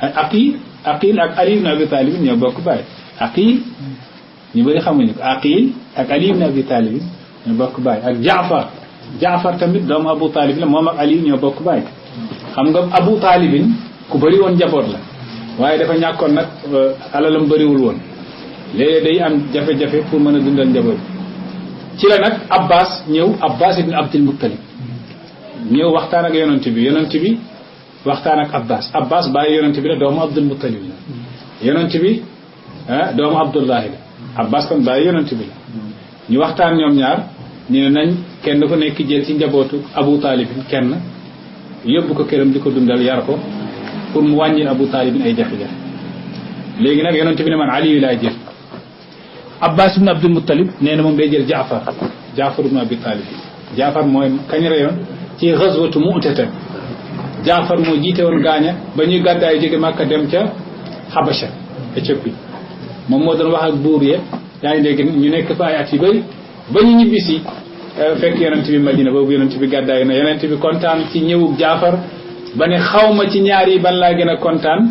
Speaker 3: aqil ak ali ibn abi talib ñoo bokk baay aqil ñu bëri xamuñu ko aqil ak ali ibn abi talib ñoo bokk baay ak jaafar tamit doomu abu talib la moom ak ali ñoo bokk baay xam nga abu talibin ku bëri woon njaboot la waaye dafa ñàkkoon nag alalam bëriwul woon léeg-léeg day am jafe-jafe pour mën a dundal njaboot ci la nag abbas ibn abdul muttalib ñëw waxtaan ak yonent bi waxtaan ak abbas bàyyi yonent bi la doomu abdul muttalib la yonent bi doomu abdullahi la abbas kon bàyyi yonent bi la ñu waxtaan ñoom ñaar ñu ne nañ kenn ku nekk jël ci njabootu abu talibin kenn yóbbu ko këram di ko dundal yar ko pour mu wàññi abu talibin ay jafe-jafe léegi nag yonent bi ne man ali yu laay jël abbas ibn abdul muttalib nee na moom day jël jaafar ibn abi talib jaafar mooy kañ reyoon ci ghazwatu mu'tata jaafar moo jiite woon gaaña ba ñuy gàddaay jóge Makka dem ca Habasha Éthiopie moom moo doon wax ak buur ye yaa ngi dégg ñu nekk fa ay at yu bëri ba ñu ñibbisi fekk yonent bi Madina boobu yonent bi gàddaay na yonent bi kontaan ci ñëwug jaafar ba ne xawma ci ñaar yi ban laa gën a kontaan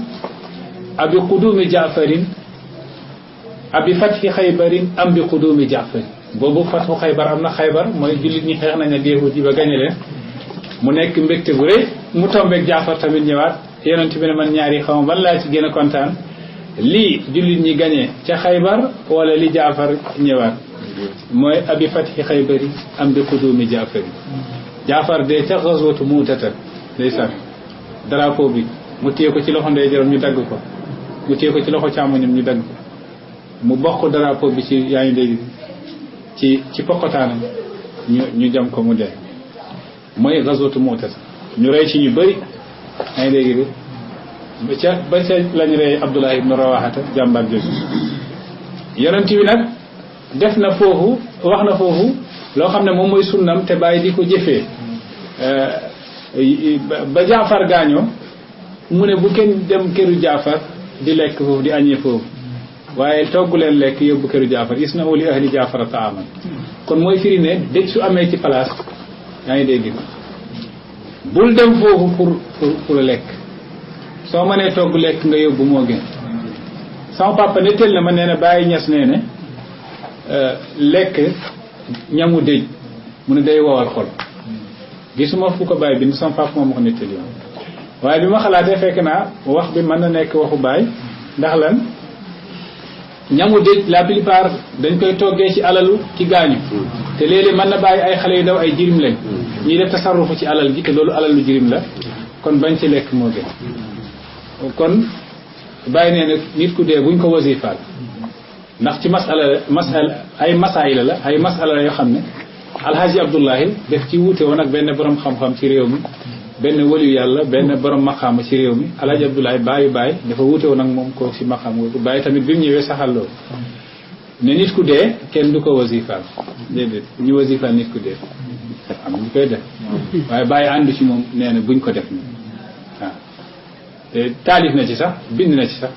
Speaker 3: abi qudumi jaafarin abi fathi xaybarin am bi qudumi jaafarin boobu fathu xaybar am na xaybar mooy jullit ñi xeex nañ ak yahud yi ba gañe leen mu nekk mbégte bu rëy mu tombeeg jaafar tamit ñëwaat yonent bi ne man ñaar yi xawma ban laa ci gën a kontaan lii jullit ñi gañe ca xaybar wala li jaafar ñëwaat mooy abi fathi xaybari am bi qudumi jaafari jaafar de ca ghazwatu mu'tata ndeysaan drapeau bi mu téye ko ci loxo ndeyjooram ñu dagg ko mu téye ko ci loxo càmmoñam ñu dagg ko mu bokk drapeau bi ci yaa ngi dégg ci pokotaanam ñu jam ko mu dee mooy gazwatu Mu'tata ñu rey ci ñu bëri yaa ngi dégg ba ca lañ rey Abdullah ibn Rawahata jàmbaar jooju yonent bi nag def na foofu wax na foofu loo xam ne moom mooy sunnam te bàyyi di ko jëfee ba Jaafar gaañoo mu ne bu kenn dem këru Jaafar di lekk foofu di añee foofu waaye togg leen lekk yóbbu këru Jaafar isna'u li ahli Jaafar ta'aman kon mooy firi ne dëj su amee ci place yaa ngi dégg bul dem foofu pour lekk soo mënee togg lekk nga yóbbu moo gën sama papa nettali na ma nee na Baye Niass nee ne lekk ñamu dëj mu ne day wowal xol gisuma fu ko Baye bind sama papa moom ma ko nettali woon waaye bi ma xalaatee fekk naa wax bi mën na nekk waxu Baye ndax lan ñamu dëj la plupart dañ koy toggee ci alalu ci gaañu te léeg-léeg mën na bàyyi ay xale yu daw ay jirim lañ ñuy def tasarrufu ci alal gi te loolu alalu jirim la kon bañ ci lekk moo gën kon bàyyi nee nag nit ku dee buñ ko wasifaal ndax ci masala ay masaayila la ay masala la yoo xam ne alhaji Abdullahi def ci wuute woon ak benn borom xam-xam ci réew mi benn waliyu yàlla benn borom maqaama ci réew mi alhaji Abdoulaye bàyyi dafa wuute woon ak moom ko ci maqaam ko bàyyi tamit bi mu ñëwee saxal loolu ne nit ku dee kenn du ko wasifaal déedéet ñu wasifaal nit ku dee am ñu koy def waaye bàyyi àndu ci moom nee na buñ ko def ni waaw te taalif na ci sax bind na ci sax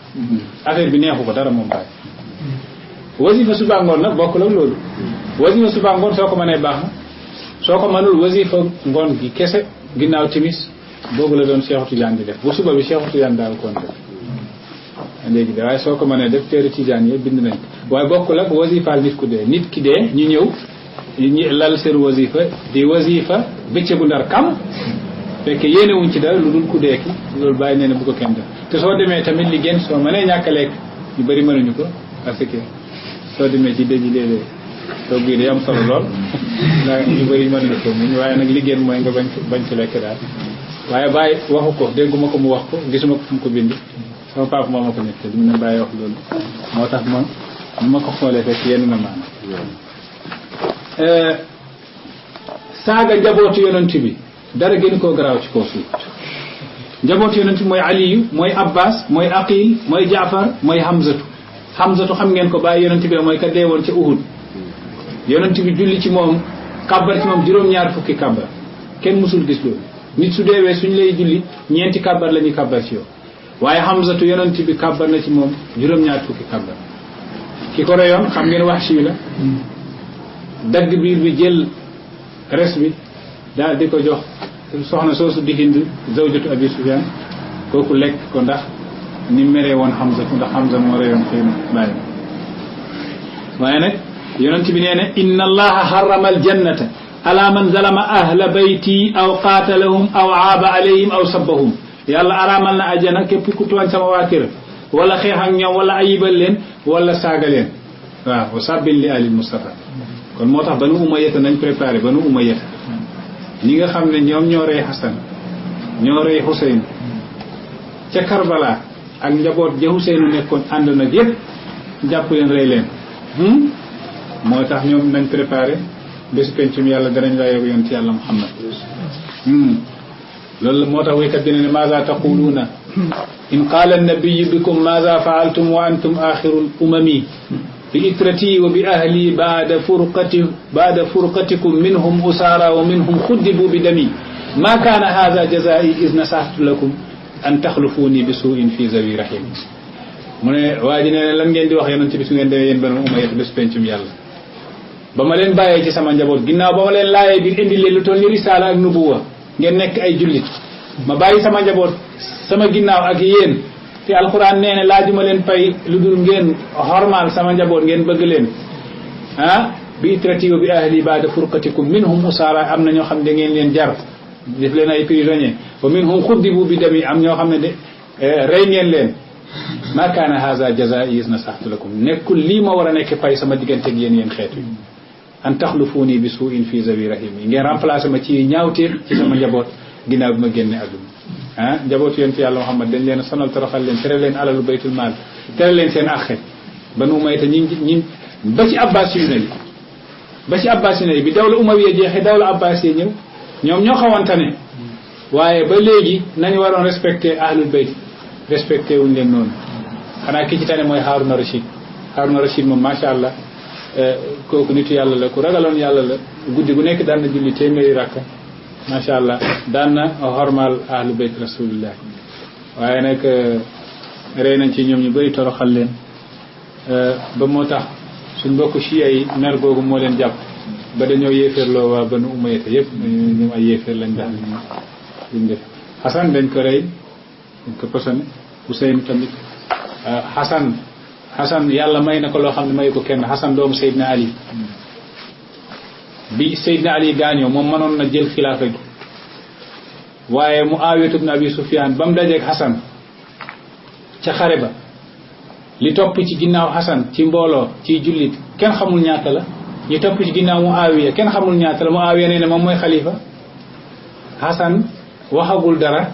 Speaker 3: affaire bi neexu ko dara moom bàyyi wasifa suba ngoon nag bokk la loolu wasifa suba ngoon soo ko mënee baax na soo ko mënul wasifa ngoon gi kese ginnaaw timis boobu la doon Cheikh Tidiane di def bu suba bi Cheikh Tidiane daal koon def léegi de waaye soo ko mënee def téere Tidiane yi bind nañ waaye bokkul ak wasifaal nit ku dee nit ki dee ñu ñëw ñu lal seen wasifa di wasifa bëccëgu ndar kam fekk yéene wuñ ci dara lu dul ku dee ki loolu bàyyi nee na bu ko kenn def te soo demee tamit li gën soo mënee ñàkk a lekk ñu bëri mënuñu ko parce que soo demee ci dëj léeg-léeg toog bii day am solo lool ndax ñu bëri mënuñu ko muñ waaye nag li gën mooy nga bañ ci lekk daal waaye bàyyi waxu ko dégguma ko mu wax ko gisuma ko fu mu ko bind sama papa moo ma ko nekk mu ne bàyyi wax loolu moo tax man ma ko xoolee fekk yenn na maanaam saaga njabootu yonent bi dara gën koo garaaw ci kaw suuf njabootu yonent bi mooy Aliyu mooy Abbas mooy Aqil mooy Jaafar mooy Hamzatu xam ngeen ko bàyyi yonent bi la mooy ka deewoon ca Uhud yonent bi julli ci moom kàbbar ci moom juróom-ñaar fukki kàbbar kenn mësul gis loolu nit su deewee suñ lay julli ñeenti kàbbar la ñuy kàbbar ci yow waaye Hamzatu yonent bi kàbbar na ci moom juróom-ñaar fukki kàbbar ki ko reyoon xam ngeen Wahshi la dagg biir bi jël res bi daal di ko jox soxna soosu di Hind zawjatu Abi Sufyaan kooku lekk ko ndax ni meree woon Hamza ndax Hamza moo reyoon xëy na bàyyi waaye nag yonent bi nee na inna allaha harrama aljannata ala man zalama ahla bayti aw qaatalahum aw aaba alayhim aw sabbahum yàlla araamal na ajjana képp ku tooñ sama waa kër wala xeex ak ñoom wala ayibal leen wala saaga leen waaw wa sabbil li alil Mustafa kon moo tax banu umayyata nañ préparé banu umayyata ñi nga xam ne ñoom ñoo rey Hasan ñoo rey Huseyn ca Karbala ak njaboot ja Huseynu nekkoon ànd nag yëpp jàpp leen rey leen moo tax ñoom nañ préparé bésu pencum yàlla danañ la yow yonent yàlla Muhammad loolu moo tax waykat bi ne maza taquluuna in qaala annabiyu bikum maza faaltum wa antum axirul umami bi itrati wa bi ahli baada furqatikum minhum usaara wa minhum xuddibu bi dami ma kaana haza jazaa'i is nasahtu lakum an taxlufuuni bi suu'in fi zawi rahim mu ne waa ji nee ne lan ngeen di wax yonent bi su ngeen demee yéen Banu Umayya bés pencum yàlla ba ma leen bàyyee ci sama njaboot ginnaaw ba ma leen laayee biir indi leen lu toll ni risaala ak nubuwa ngeen nekk ay jullit ma bàyyi sama njaboot sama ginnaaw ak yéen te alquran nee ne laajuma leen fay lu dul ngeen xormaal sama njaboot ngeen bëgg leen bi itrati wa bi ahli baada furqatikum minhum usaara am na ñoo xam ne da ngeen leen jar def leen ay prisonnier wa minhum xuddibu bi dami am ñoo xam ne de rey ngeen leen ma kaana haza jazaa'i nasaxtu lakum nekkul lii ma war a nekk fay sama digganteeg yéen xeetu yi an taxlufuuni bi suu'in fi zawi rahim yi ngeen remplacé ma ci ñaawteef ci sama njaboot ginnaaw bi ma génne àdduna njaboot yonent yàlla Muhammad dañ leen sonal toroxal leen tere leen alalu baytul maal tere leen seen àqe Banu Umayya ñi ba ci Abbasiyuuna yi bi dawla Umayya jeexee dawla Abbasiyya ñëw ñoom ñoo xawante ne waaye ba léegi nañu waroon respecté ahlul bayt respecté wuñ leen noonu xanaa ki ci tane mooy Haaruna Rashid moom macha allah kooku nitu yàlla la ku ragaloon yàlla la guddi gu nekk daan na julli téeméeri rakka macha allah daan na xormaal ahlul bayt rasulillah waaye nag rey nañ ci ñoom ñu bëri toroxal leen ba moo tax suñ mbokk chia yi mer googu moo leen jàpp ba dañoo yéeféerloo waa Banu Umayya yëpp ñoom ay yéeféer lañ daal liñ def Xasan dañ ko rey dañ ko posone Huseyn tamit Xasan yàlla may na ko loo xam ne mayu ko kenn Xasan doomu Seydina Ali bi Seydina Ali gaañoo moom mënoon na jël xilaafa gi waaye Muawiya ibn Abi Sufyaan ba mu dajeeg Xasan ca xare ba li topp ci ginnaaw Xasan ci mbooloo ci jullit kenn xamul ñaata la ñu topp ci ginnaaw Muawiya kenn xamul ñaata la Muawiya nee na moom mooy xalifa Xasan waxagul dara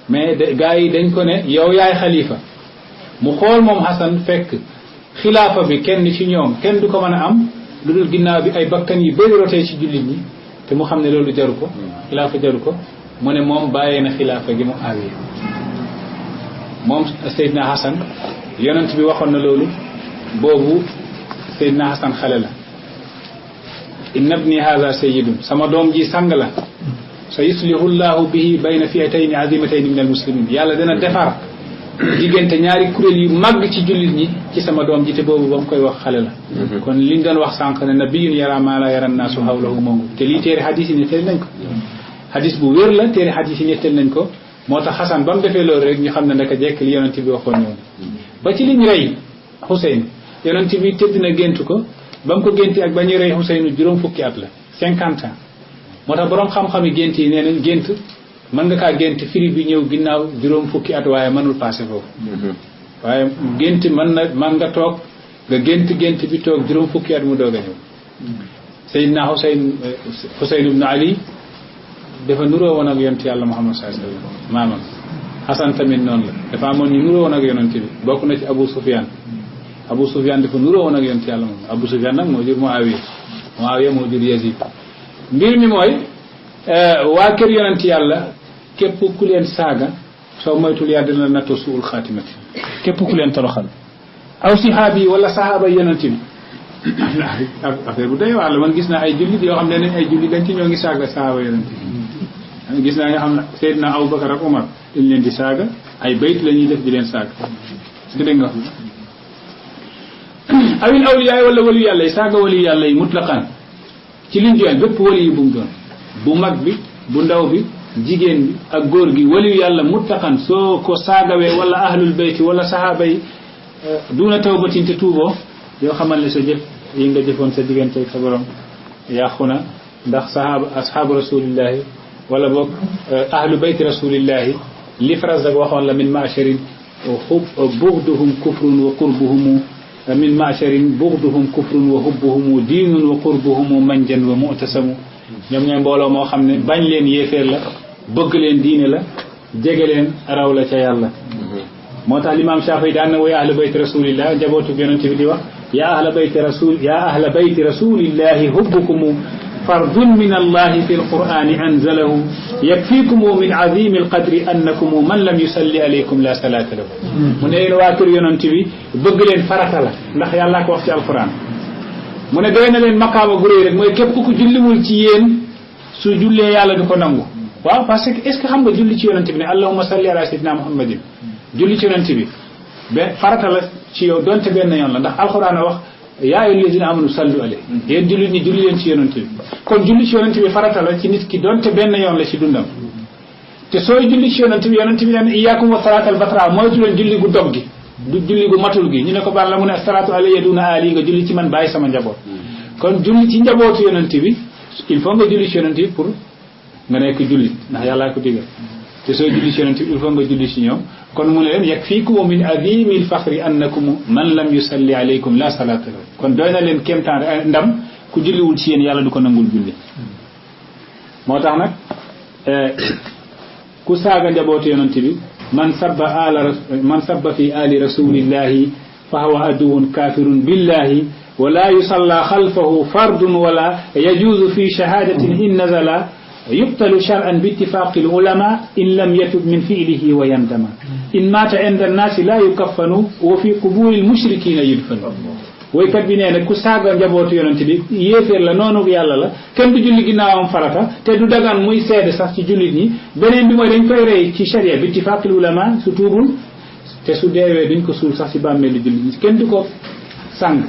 Speaker 3: mais gaa yi dañ ko ne yow yaay xalifa mu xool moom Xasan fekk xilaafa bi kenn ci ñoom kenn du ko mën a am lu dul ginnaaw bi ay bakkan yi bëri rotee ci jullit ñi te mu xam ne loolu jaru ko xilaafa jaru ko mu ne moom bàyyee na xilaafa gi Muawiya moom Seydina Xasan yonent bi waxoon na loolu boobu Seydina Xasan xale la inna ibni haza sayyidun sama doom ji sang la sa yuslihu llahu bihi bayna fi'atayni azimatayni min al muslimin yàlla dana defar diggante ñaari kuréel yu màgg ci jullit ñi ci sama doom ji te boobu ba mu koy wax xale la kon liñ doon wax sànq ne nabiyun yara ma la yara naasu hawlahu mongu te lii téere xadis yi nettali nañ ko xadis bu wér la téere xadis yi nettali nañ ko moo tax Xasan ba mu defee loolu rek ñu xam ne ndaka jekk li yonent bi waxoon ñoom ba ci liñ rey Xuseyn yonent bi tëdd na gént ko ba mu ko génti ak ba ñuy rey Xuseynu juróom fukki at la 50 ans moo tax boroom xam-xam yi gént yi nee nañ gént mën nga kaa gént firi bi ñëw ginnaaw juróom fukki at waaye mënul passé foofu waaye gént man nga toog nga gént bi toog juróom fukki at mu doog a ñëw Seydina Xuseyn ibn Ali dafa nuroo woon ak yonent yàlla Muhammad sallallahu alayhi wasallam maamam Xasan tamit noonu la dafa amoon ñu nuroo woon ak yonent bi bokk na ci Abu Sufyan dafa nuroo woon ak yonent yàlla moom Abu Sufyan nag moo jur Muawiya moo jur Yazid mbir mi mooy waa kër yonent yàlla képp ku leen saaga soo moytul yàlla dina nattoo suul xaatimati képp ku leen toroxal aw sihaabi yi wala sahaaba yonent bi affaire bu doy waar la man gis naa ay jullit yoo xam ne nañ ay jullit dañ ci ñoo ngi saaga sahaaba yonent bi gis naa nga xam ne Seydina Abubakar ak Umar dañ leen di saaga ay bayt la ñuy def di leen saaga est-ce que dégg nga awil awliyaay wala wali yàlla yi saaga wali yàlla yi mutlaqan ci liñ joxe bépp wali yi bu mu doon bu mag bi bu ndaw bi jigéen bi ak góor gi wali yàlla mutlaqan soo ko saagawee wala ahlul bayti wala sahaaba yi duna tawbatin te tuuboo yoo xamal ne sa jëf yi nga jëfoon sa diggante ak sa borom yàqu na ndax sahaaba ashaabu rasulillahi wala boog ahlu bayti rasulillahi li Farazdak waxoon la min ma'sharin bughduhum kufrun wa qurbuhum min ma'sharin bughduhum kufrun wa hubbuhum diinun wa qurbuhum manjan wa mu'tasamu ñoom ñooy mbooloo moo xam ne bañ leen yéeféer la bëgg leen diine la jege leen raw la ca yàlla moo tax limaam Shaafi'i daan na woy ahlu bayti rasulillah njabootu yonent bi di wax ya ahla bayti rasulillahi hubbukum fardun min allahi fi alqur'ani anzalahu yakfikum min azimi alqadri annakum man lam yusalli alaykum la salata lahu mu ne yéen waa kër yonent bi bëgg leen farata la ndax yàllaa ko wax ci alquran mu ne doy na leen maqaama gu réy rek mooy képp ku julliwul ci yéen su jullee yàlla du ko nangu waaw parce que est-ce que xam nga julli ci yonent bi ne allahumma salli ala sayyidina muhammadin julli ci yonent bi farata la ci yow donte benn yoon la ndax alquran a wax yaa ayyuhal lazina amanu sallu alayhi yéen jullit ñi julli leen ci yonent bi kon julli ci yonent bi farata la ci nit ki donte benn yoon la ci dundam te sooy julli ci yonent bi leen iyyakum wa salaatal batra moytu leen julli gu dog gi du julli gu matul gi ñu ne ko baal la mu ne salaatu alayya duna ali nga julli ci man bàyyi sama njaboot kon julli ci njabootu yonent bi il faut nga julli ci yonent bi pour nga nekk jullit ndax yàllaa ko digal te sooy julli ci yonent bi il faut nga julli ci ñoom kon mu ne leen yakfikum min azimi alfaxri annakum man lam yusalli alaykum la salata lahu kon doy na leen kéemtaan ndam ku julliwul ci yéen yàlla du ko nangul julli moo tax nag ku saaga njabootu yonent bi man sabba fi ali rasulillahi fa huwa aduwwun kafirun billahi wala yusalla xalfahu fardun wala yajuzu fi shahadatin in nazala yuqtalu shar'an bi ittifaqi al ulama in lam yatub min fi'lihi wa yandama in mata inda an-nasi la yukaffanu wa fi quburi al mushrikina yudfanu woykat bi nee na ku saaga njabootu yonent bi yéeféer la noonu yàlla la kenn du julli ginnaawam farata te du dagan muy seede sax ci jullit ñi beneen bi mooy dañ koy rey ci sharia bi ittifaqi al ulama su tuubul te su deewee duñ ko suul sax ci bàmmeelu jullit ñi kenn du ko sàng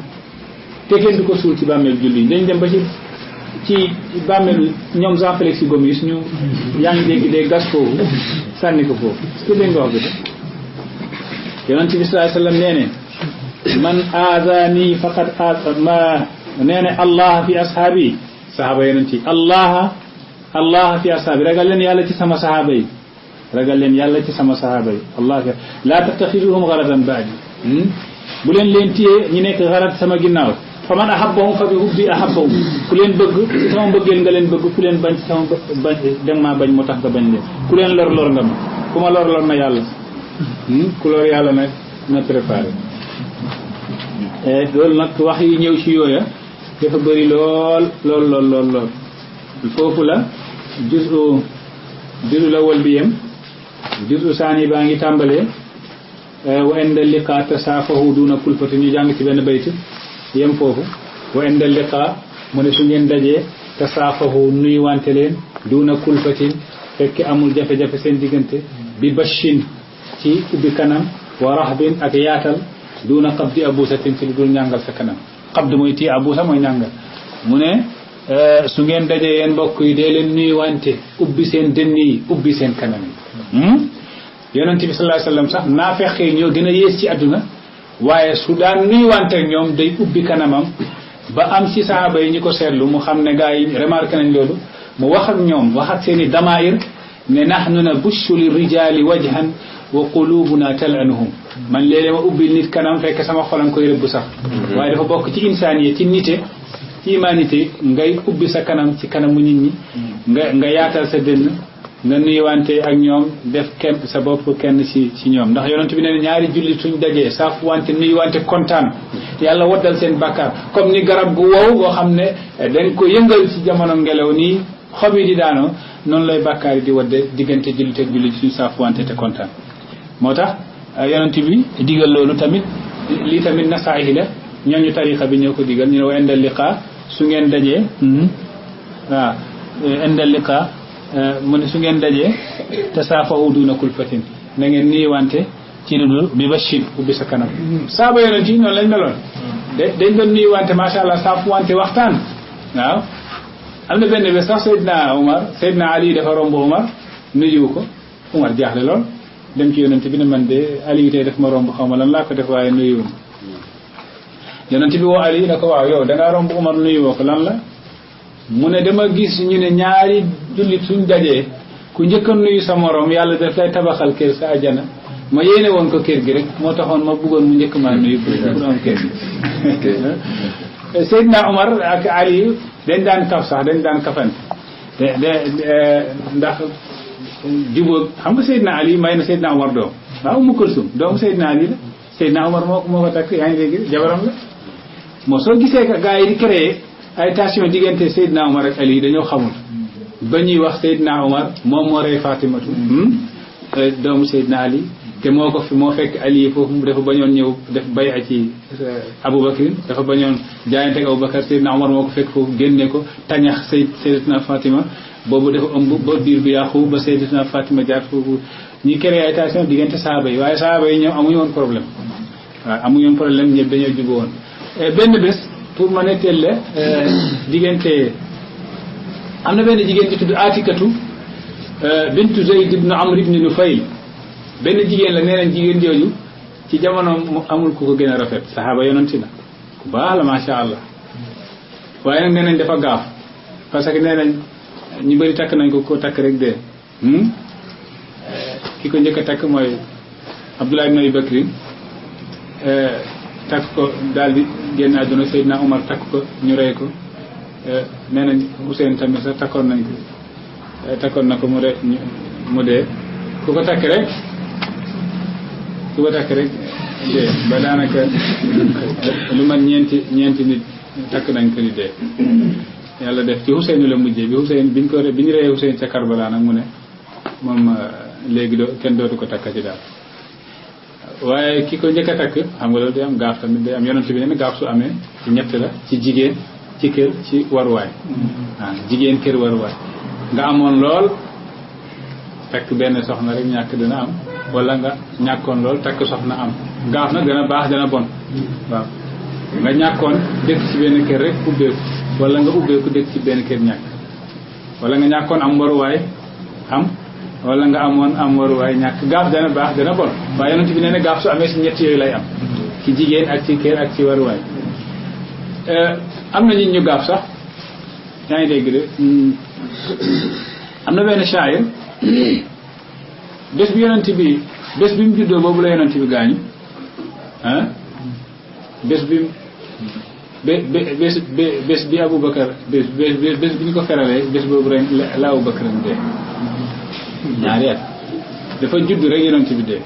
Speaker 3: te kenn du ko suul ci bàmmeelu jullit ñi dañ dem ba ci bàmmeelu ñoom Jean Félix Gomis ñu yaa ngi dégg day gas foofu sànni ko foofu est-ce que dégg nga wax bi de yonent bi sallallahu alayhi wasallam nee ne man aazani faqad ma nee ne allah fi ashaabi sahaaba yonent yi allah fi ashaabi ragal leen yàlla ci sama sahaaba yi ragal leen yàlla ci sama sahaaba yi allah laa tattaxiduhum garadan baadi bu leen téye ñi nekk garat sama ginnaaw fa man ahabbahum fa bi hubbi ahabbahum ku leen bëgg ci sama bëggeel nga leen bëgg ku leen bañ ci sama bañ danga maa bañ moo tax nga bañ leen ku leen lor nga ma ku ma lor na yàlla ku lor yàlla nag na préparé loolu nag wax yi ñëw ci yooya dafa bëri lool foofu la juzu la wal bi yem juzu saani baa ngi tàmbalee wa inda liqa tasaafahu duna kulfati ñu jàng ci benn bayt yem foofu wa inda liqa mu ne su ngeen dajee tasaafahu nuy wante leen duna kulfatin fekk amul jafe-jafe seen diggante bi bashin ci ubbi kanam wa rahbin ak yaatal duna qabdi abusatin ci lu dul ñàngal sa kanam qabd mooy tii abusa mooy ñàngal mu ne su ngeen dajee yeen mbokk yi dee leen nuy wante ubbi seen dënn yi ubbi seen kanam yi yonent bi sallallahu alayhi wasallam sax naafeq ñoo gën a yées ci àdduna waaye su daan nuy wante ñoom day ubbi kanamam ba am ci sahaaba yi ñi ko seetlu mu xam ne gaa yi remarqué nañ loolu mu wax ak ñoom wax ak seen i damair ne nahnu nabushu li rijali wajhan wa qulubuna talanuhum man léeg-léeg ma ubbil nit kanam fekk sama xolam koy rëbb sax waaye dafa bokk ci insaniye ci nite ci humanité ngay ubbi sa kanam ci kanamu nit ñi nga yaatal sa dënn nga nuyuwante ak ñoom def kenn sa bopp kenn ci ñoom ndax yonent bi ne ñaari jullit suñ dajee saaf wante nuyuwante kontaan yàlla waddal seen bàkkaar comme ni garab gu wow boo xam ne dañ ko yëngal ci jamono ngelaw nii xob yi di daanoo noonu lay bàkkaar yi di wadde diggante jullit ak jullit suñ saaf wante te kontaan moo tax yonent bi digal loolu tamit lii tamit nasaahi la ñooñu tarixa bi ñoo ko digal ñu ne wa indal liqa su ngeen dajee waaw indal liqa mu ne su ngeen dajee tasaafahu duna kulfatin na ngeen nuyuwante ci lu dul bi bashin ubbi sa kanam saaba yonent yi noonu lañ meloon dañ doon nuyuwante macha allah saafu wante waxtaan waaw am na benn bés sax Seydina Ali dafa romb Umar nuyu ko Umar jaaxle lool dem ci yonent bi ne man de Ali tey daf ma romb xaw ma lan laa ko def waaye nuyu yonent bi woo Ali ne ko waaw yow dangaa romb Umar nuyu woo ko lan la mu ne dama gis ñu ne ñaari jullit suñ dajee ku njëkk a nuyu sa morom yàlla daf lay tabaxal kër sa ajana ma yéene woon ko kër gi rek moo taxoon ma bëggoon mu njëkk maa nuyu pour am kër gi Seydina Omar ak Ali dañ daan kaf sax dañ daan kafante ndax jubóog xam nga Seydina Ali may na Seydina Omar doom waaw Umu Kulsum doomu Seydina Ali la Seydina Omar moo ko takk yaa ngi dégg jabaram la moo soo gisee gaa yi di créé ay tension diggante Seydina Omar ak Ali dañoo xamul ba ñuy wax Seydina Omar moom moo rey Fatimatu doomu Seydina Ali te moo ko fi moo fekk Ali foofu dafa bañoon ñëw def bay a ci Aboubacar dafa bañoon jaayante ak Aboubacar Seydina Omar moo ko fekk foofu génne ko tañax Seydatuna Fatima boobu dafa ëmb ba biir bi yàqu ba Seydatuna Fatima jaar foofu ñuy créé ay tension diggante saaba yi waaye saaba yi ñoom amuñu woon problème waaw amuñu woon problème ñëpp dañoo jubu woon benn bés pour ma netteel la diggante am na benn jigéen di tudd Atikatu bintu Zayd ibn Amr ibn Nufayl benn jigéen la nee nañ jigéen jooju ci jamono mu amul ku ko gën a rafet saxaaba yonanti na ku baax la macha allah waaye nag nee nañ dafa gaaf parce que nee nañ ñu bëri takk nañ ko takk rek dee ki ko njëkk a takk mooy Abdullah ibn Abi Bakrin takk ko daal di génn àdduna Seydina Omar takk ko ñu rey ko nee nañ Hussein tamit sax takkoon nañ ko takkoon na ko mu dee ku ko takk rek dee ba daanaka lu man ñeenti nit takk nañ ko di dee yàlla def ci Ousseynou la mujjee bi ñu reyee Ousseynou ca Karbala nag mu ne moom léegi kenn dootu ko takkati daal waaye ki ko njëkk a takk xam nga loolu day am gaaf tamit day am yonent bi ne gaaf su amee ci ñett la ci jigéen ci kër ci waruwaay waaw jigéen kër waruwaay nga amoon lool takk benn soxna rek ñàkk dina am wala nga ñàkkoon lool takk soxna am gaaf nag dana baax dana bon waaw nga ñàkkoon dëkk ci benn kër rek ubbeeku wala nga ubbeeku dëkk ci benn kër ñàkk wala nga ñàkkoon am waruwaay am wala nga am waruwaay ñàkk gaaf dana baax dana bon waaye yonent bi nee na gaaf su amee si ñett yooyu lay am ci jigéen ak ci kër ak ci waruwaay am na nit ñu gaaf sax yaa ngi dégg de am na benn shaayir bés bi mu juddoo boobu la yonent bi gaañu bés bi Aboubacar bés bi ñu ko feralee bés boobu rek la Aboubacar dee ñaari at dafa judd rek yonent bi dee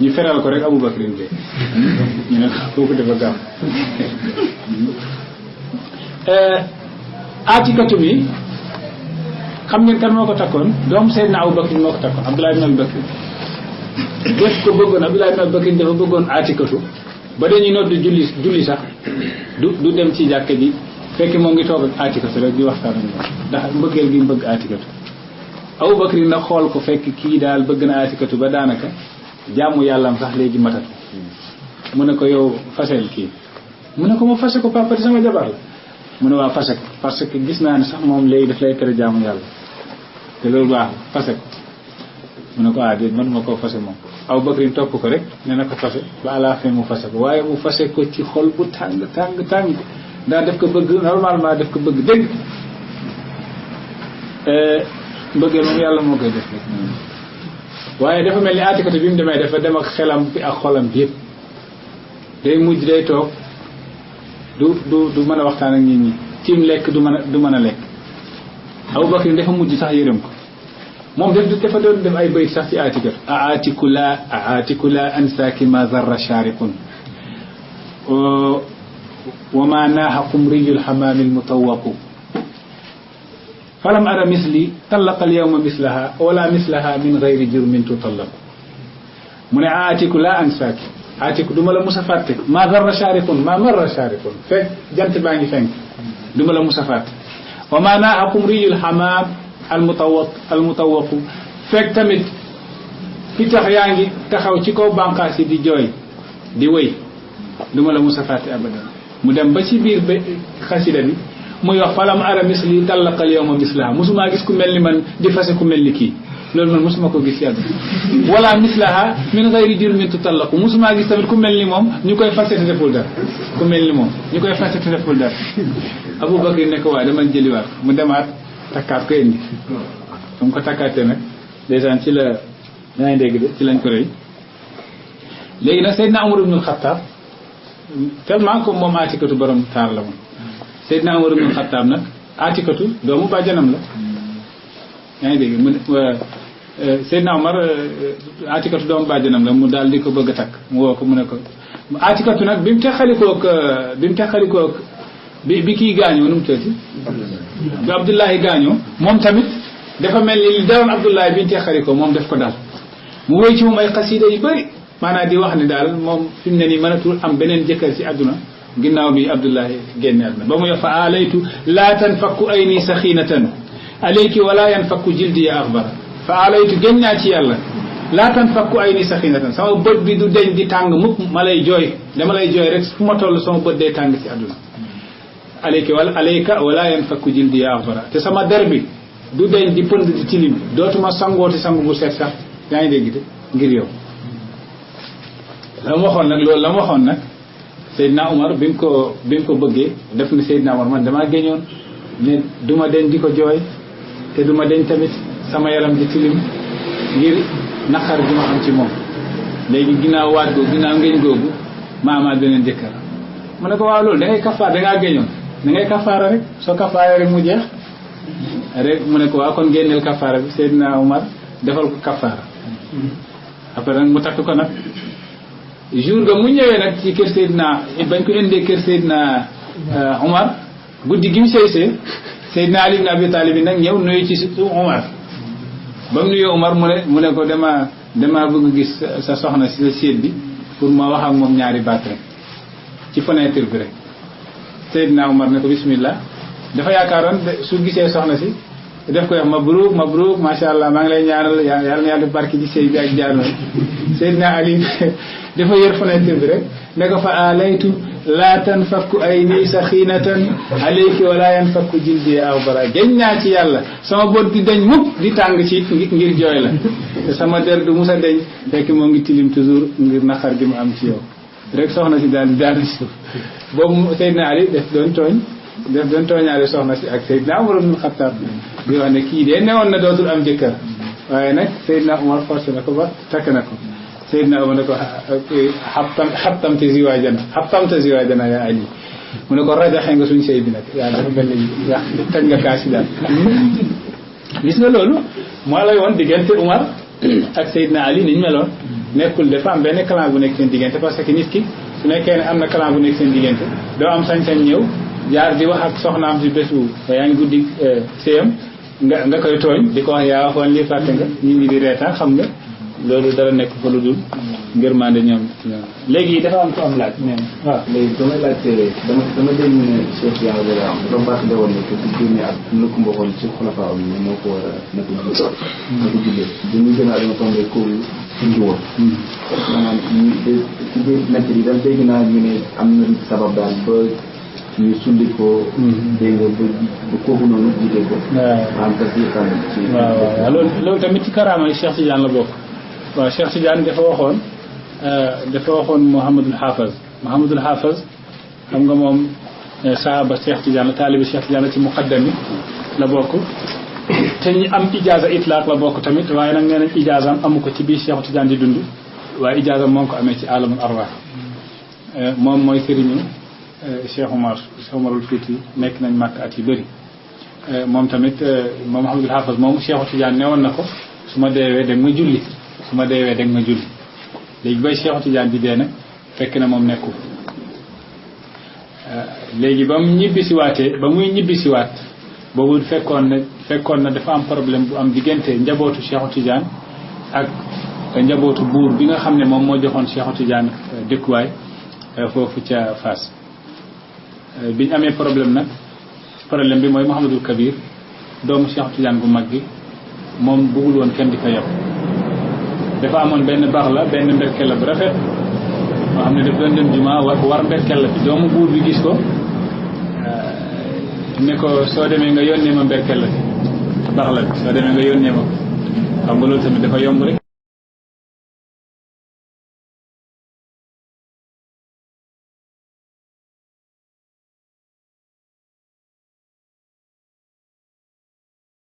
Speaker 3: ñu feral ko rek Aboubacar dee ñu ne kooku dafa gaaw Atikatu bi xam ngeen kan moo ko takkoon doomu Seydina Aboubacar moo ko takkoon Abdullah ibn Aboubacar def ko bëggoon Abdullah ibn Aboubacar dafa bëggoon Atikatu ba dañuy nodd julli sax du dem ci jàkka ji fekk moo ngi toog ak Atikatu rek di waxtaan ak moom ndax mbëggeel gi mu bëgg Atikatu Aboubacar nag xool ko fekk kii daal bëgg na Atikatu ba daanaka jaamu yàllaam sax léegi matatu mu ne ko yow fasel kii mu ne ko ma fase ko papa di sama jabar la mu ne waa fase ko parce que gis naa ne sax moom léegi daf lay tere jaamu yàlla te loolu baax fase ko mu ne ko déet man ma koo fase moom Aboubacar topp ko rek ne na ko fase ba à la fin mu fase ko waaye mu fase ko ci xol bu tàng daa def ko bëgg normalement def ko bëgg dégg mbëggeel moom yàlla moo koy def rek waaye dafa mel ni Atikatu bi mu demee dafa dem ak xelam bi ak xolam bi yëpp day mujj day toog du mën a waxtaan ak nit ñi tiim lekk du mën a lekk Aboubacar dafa mujj sax yërëm ko moom dafa doon def ay bayt sax ci Atikatu aatiku la ansaaki ma zarra shaariqun wa ma naaha qumriyul xamaami almutawaqu falam ara misli tallaqa alyawma mislaha wala mislaha min gayri jurmin tutallaqu mu ne aatiku la ansaaki aatiku du ma la musa fàtte ma zarra shaariqun ma marra shaariqun fekk jant baa ngi fenk du ma la musa fàtte wa ma naaha qumriyul xamaam almutawaqu fekk tamit fi tax yaa ngi taxaw ci kaw bànqaas yi di jooy di wéy du ma la musa fàtte abadan mu dem ba ci biir xasida bi muy wax falam ara misli tallaqal yawma mislaha musuma gis ku mel ni man di fase ku mel ni kii loolu man musuma ko gis yàlla wala mislaha min gayri jurmin tutallaqu musuma gis tamit ku mel ni moom ñu koy fase te deful dara ku mel ni moom ñu koy fase te deful dara Aboubacar ne ko waa dama jëliwaat mu demaat takkaat ko indi su mu ko takkaatee nag dèjà ci la yaa ngi dégg de ci lañ ko rëy léegi nag Seydina Umar ibn al-Khattab tellement que moom Atikatu borom taar la moom Seydina Umar ibn al-Khattab nag Atikatu doomu bàjjanam la yaa ngi dégg mu Seydina Umar Atikatu doomu bàjjanam la mu daal di ko bëgg a takk mu woo ko mu ne ko Atikatu nag bi mu teqalikook bi kii gaañoo nu mu tëddee bi Abdullahi gaañoo moom tamit dafa mel ni li daloon Abdullahi bi ñu teqalikoo moom def ko daal mu wéy ci moom ay xasida yu bëri maanaam di wax ni daal moom fi mu ne nii mënatul am beneen jëkkër ci àdduna ginnaaw bi Abdullahi génne àdduna ba muy fa alaytu laa tanfakku ayni saxinatan alayki wala yanfakku jildi ya axbara fa alaytu génn naa ci yàlla laa tanfakku ayni saxinatan sama bët bi du deñ di tàng mukk ma lay jooy dama lay jooy rek fu ma toll sama bët day tàng ci àdduna alayka wala yanfakku jildi ya axbara te sama der bi du deñ di pënd di tilim dootuma sangooti sangu bu set sax yaa ngi dégg de ngir yow la mu waxoon nag loolu la mu waxoon nag Seydina Umar bi mu ko bëggee def ni Seydina Umar man damaa géñoon ne du ma deñ di ko jooy te du ma deñ tamit sama yaram di tilim ngir naqar gi ma am ci moom léegi ginnaaw waat googu ginnaaw ngéñ googu ma amaat beneen jëkkër mu ne ko waaw loolu da ngay kafaar da ngaa géñoon da ngay kafaara rek soo kafaara rek mu jeex rek mu ne ko waaw kon génneel kafaara bi Seydina Umar defal ko kafaara après nag mu takk ko nag jour ga mu ñëwee nag ci kër Seydina bañ ko indee kër Seydina Omar guddi gi mu seysee Seydina Ali ibn Abi Talib bi nag ñëw nuyu ci surtout Omar ba mu nuyoo Omar mu ne ko dama bëgg gis sa soxna si sa séet bi pour ma wax ak moom ñaari baat rek ci fenêtre bi rek Seydina Omar ne ko bismillah dafa yaakaaroon su gisee soxna si def ko wax mabruk masha Allah maa ngi lay ñaanal yàlla na yàlla barki ci sëy bi ak jaarno Seydina Ali dafa yor fenêtre bi rek ne ko fa alaytu la tanfakku ayni saxinatan alayki wala yanfakku jildi aw bara géñ naa ci yàlla sama bot di dañ mukk di tàng ci ngir jooy la te sama der du musa deñ fekk moo ngi tilim toujours ngir naqar gi mu am ci yow rek soxna si daal di daanu suuf boobu Seydina Ali def doon tooñaale soxna si ak Seydina Umar ibn Khattab di wax ne kii de newoon na dootul am jëkkër waaye nag Seydina Umar forcé na ko ba takk na ko Seydina Umar ne ko xabtamte ziwaajana yaa Ali mu ne ko rajaxe nga suñ sëy bi nag yaa dafa mel ni yaa tëj nga kaasi daal gis nga loolu moo lay woon diggante Umar ak Seydina Ali niñ meloon nekkul dafa am benn clan bu nekk seen diggante parce que nit ki su nekkee ne am na clan bu nekk seen diggante doo am sañ-sañ ñëw jaar di wax ak soxnaam si bésu yaa ngi guddi séyam nga koy tooñ di ko wax yaa waxoon lii fàtte nga ñi di reetaan xam nga loolu dara nekk fa lu dul ngërmande ñoom léegi dafa am ko am laaj waaw
Speaker 4: léegi damay laajte dama dégg ne Cheikh Yàlla Bala am dafa baaxle woon ne que su génnee ak na ko mboxoon ci xulafaa am moo ko war a na ko jullee dañuy gën a dama tombé ko indi woon maanaam ci biir nekk yi daal dégg naa ñu ne am na sabab daal ba ñu sulli ko dégg nga ba kooku noonu jiite ko am tas yi xam ci
Speaker 3: waaw loolu tamit ci karaama yi Cheikh Tidiane la bokk waaw Cheikh Tidiane dafa waxoon Mouhamadul Haafaz xam nga moom sahaba Cheikh Tidiane la taalibi Cheikh Tidiane la ci muqaddami la bokk te ñi am ijaaza itlaq la bokk tamit waaye nag nee nañ ijaazam amu ko ci biir Cheikh Tidiane di dund waaye ijaazam moo ko amee ci alamul arwah moom mooy sëriñu Cheikh Omarul Fouti nekk nañ màkk at yu bëri moom tamit moom Mouhamadul Haafaz moom Cheikh Tidiane ne woon na ko su ma deewee da nga ma julli léegi bay Cheikh Tidiane di dee nag fekk na moom nekkul léegi ba muy ñibbisiwaat boobu fekkoon na dafa am problème bu am diggante njabootu Cheikh Tidiane ak njabootu buur bi nga xam ne moom moo joxoon Cheikh Tidiane dëkkuwaay foofu ca Fass biñ amee problème bi mooy Mouhamadul Kabir doomu Cheikh Tidiane bu mag gi moom bëggul woon kenn di ko yab dafa amoon benn baax la benn mberkella bu rafet moo xam ne daf doon dem juma war mberkella bi doomu buur bi gis ko ne ko soo demee nga yónnee ma mberkella bi baax la bi soo demee nga yónnee ma ko xam nga loolu tamit dafa yomb rek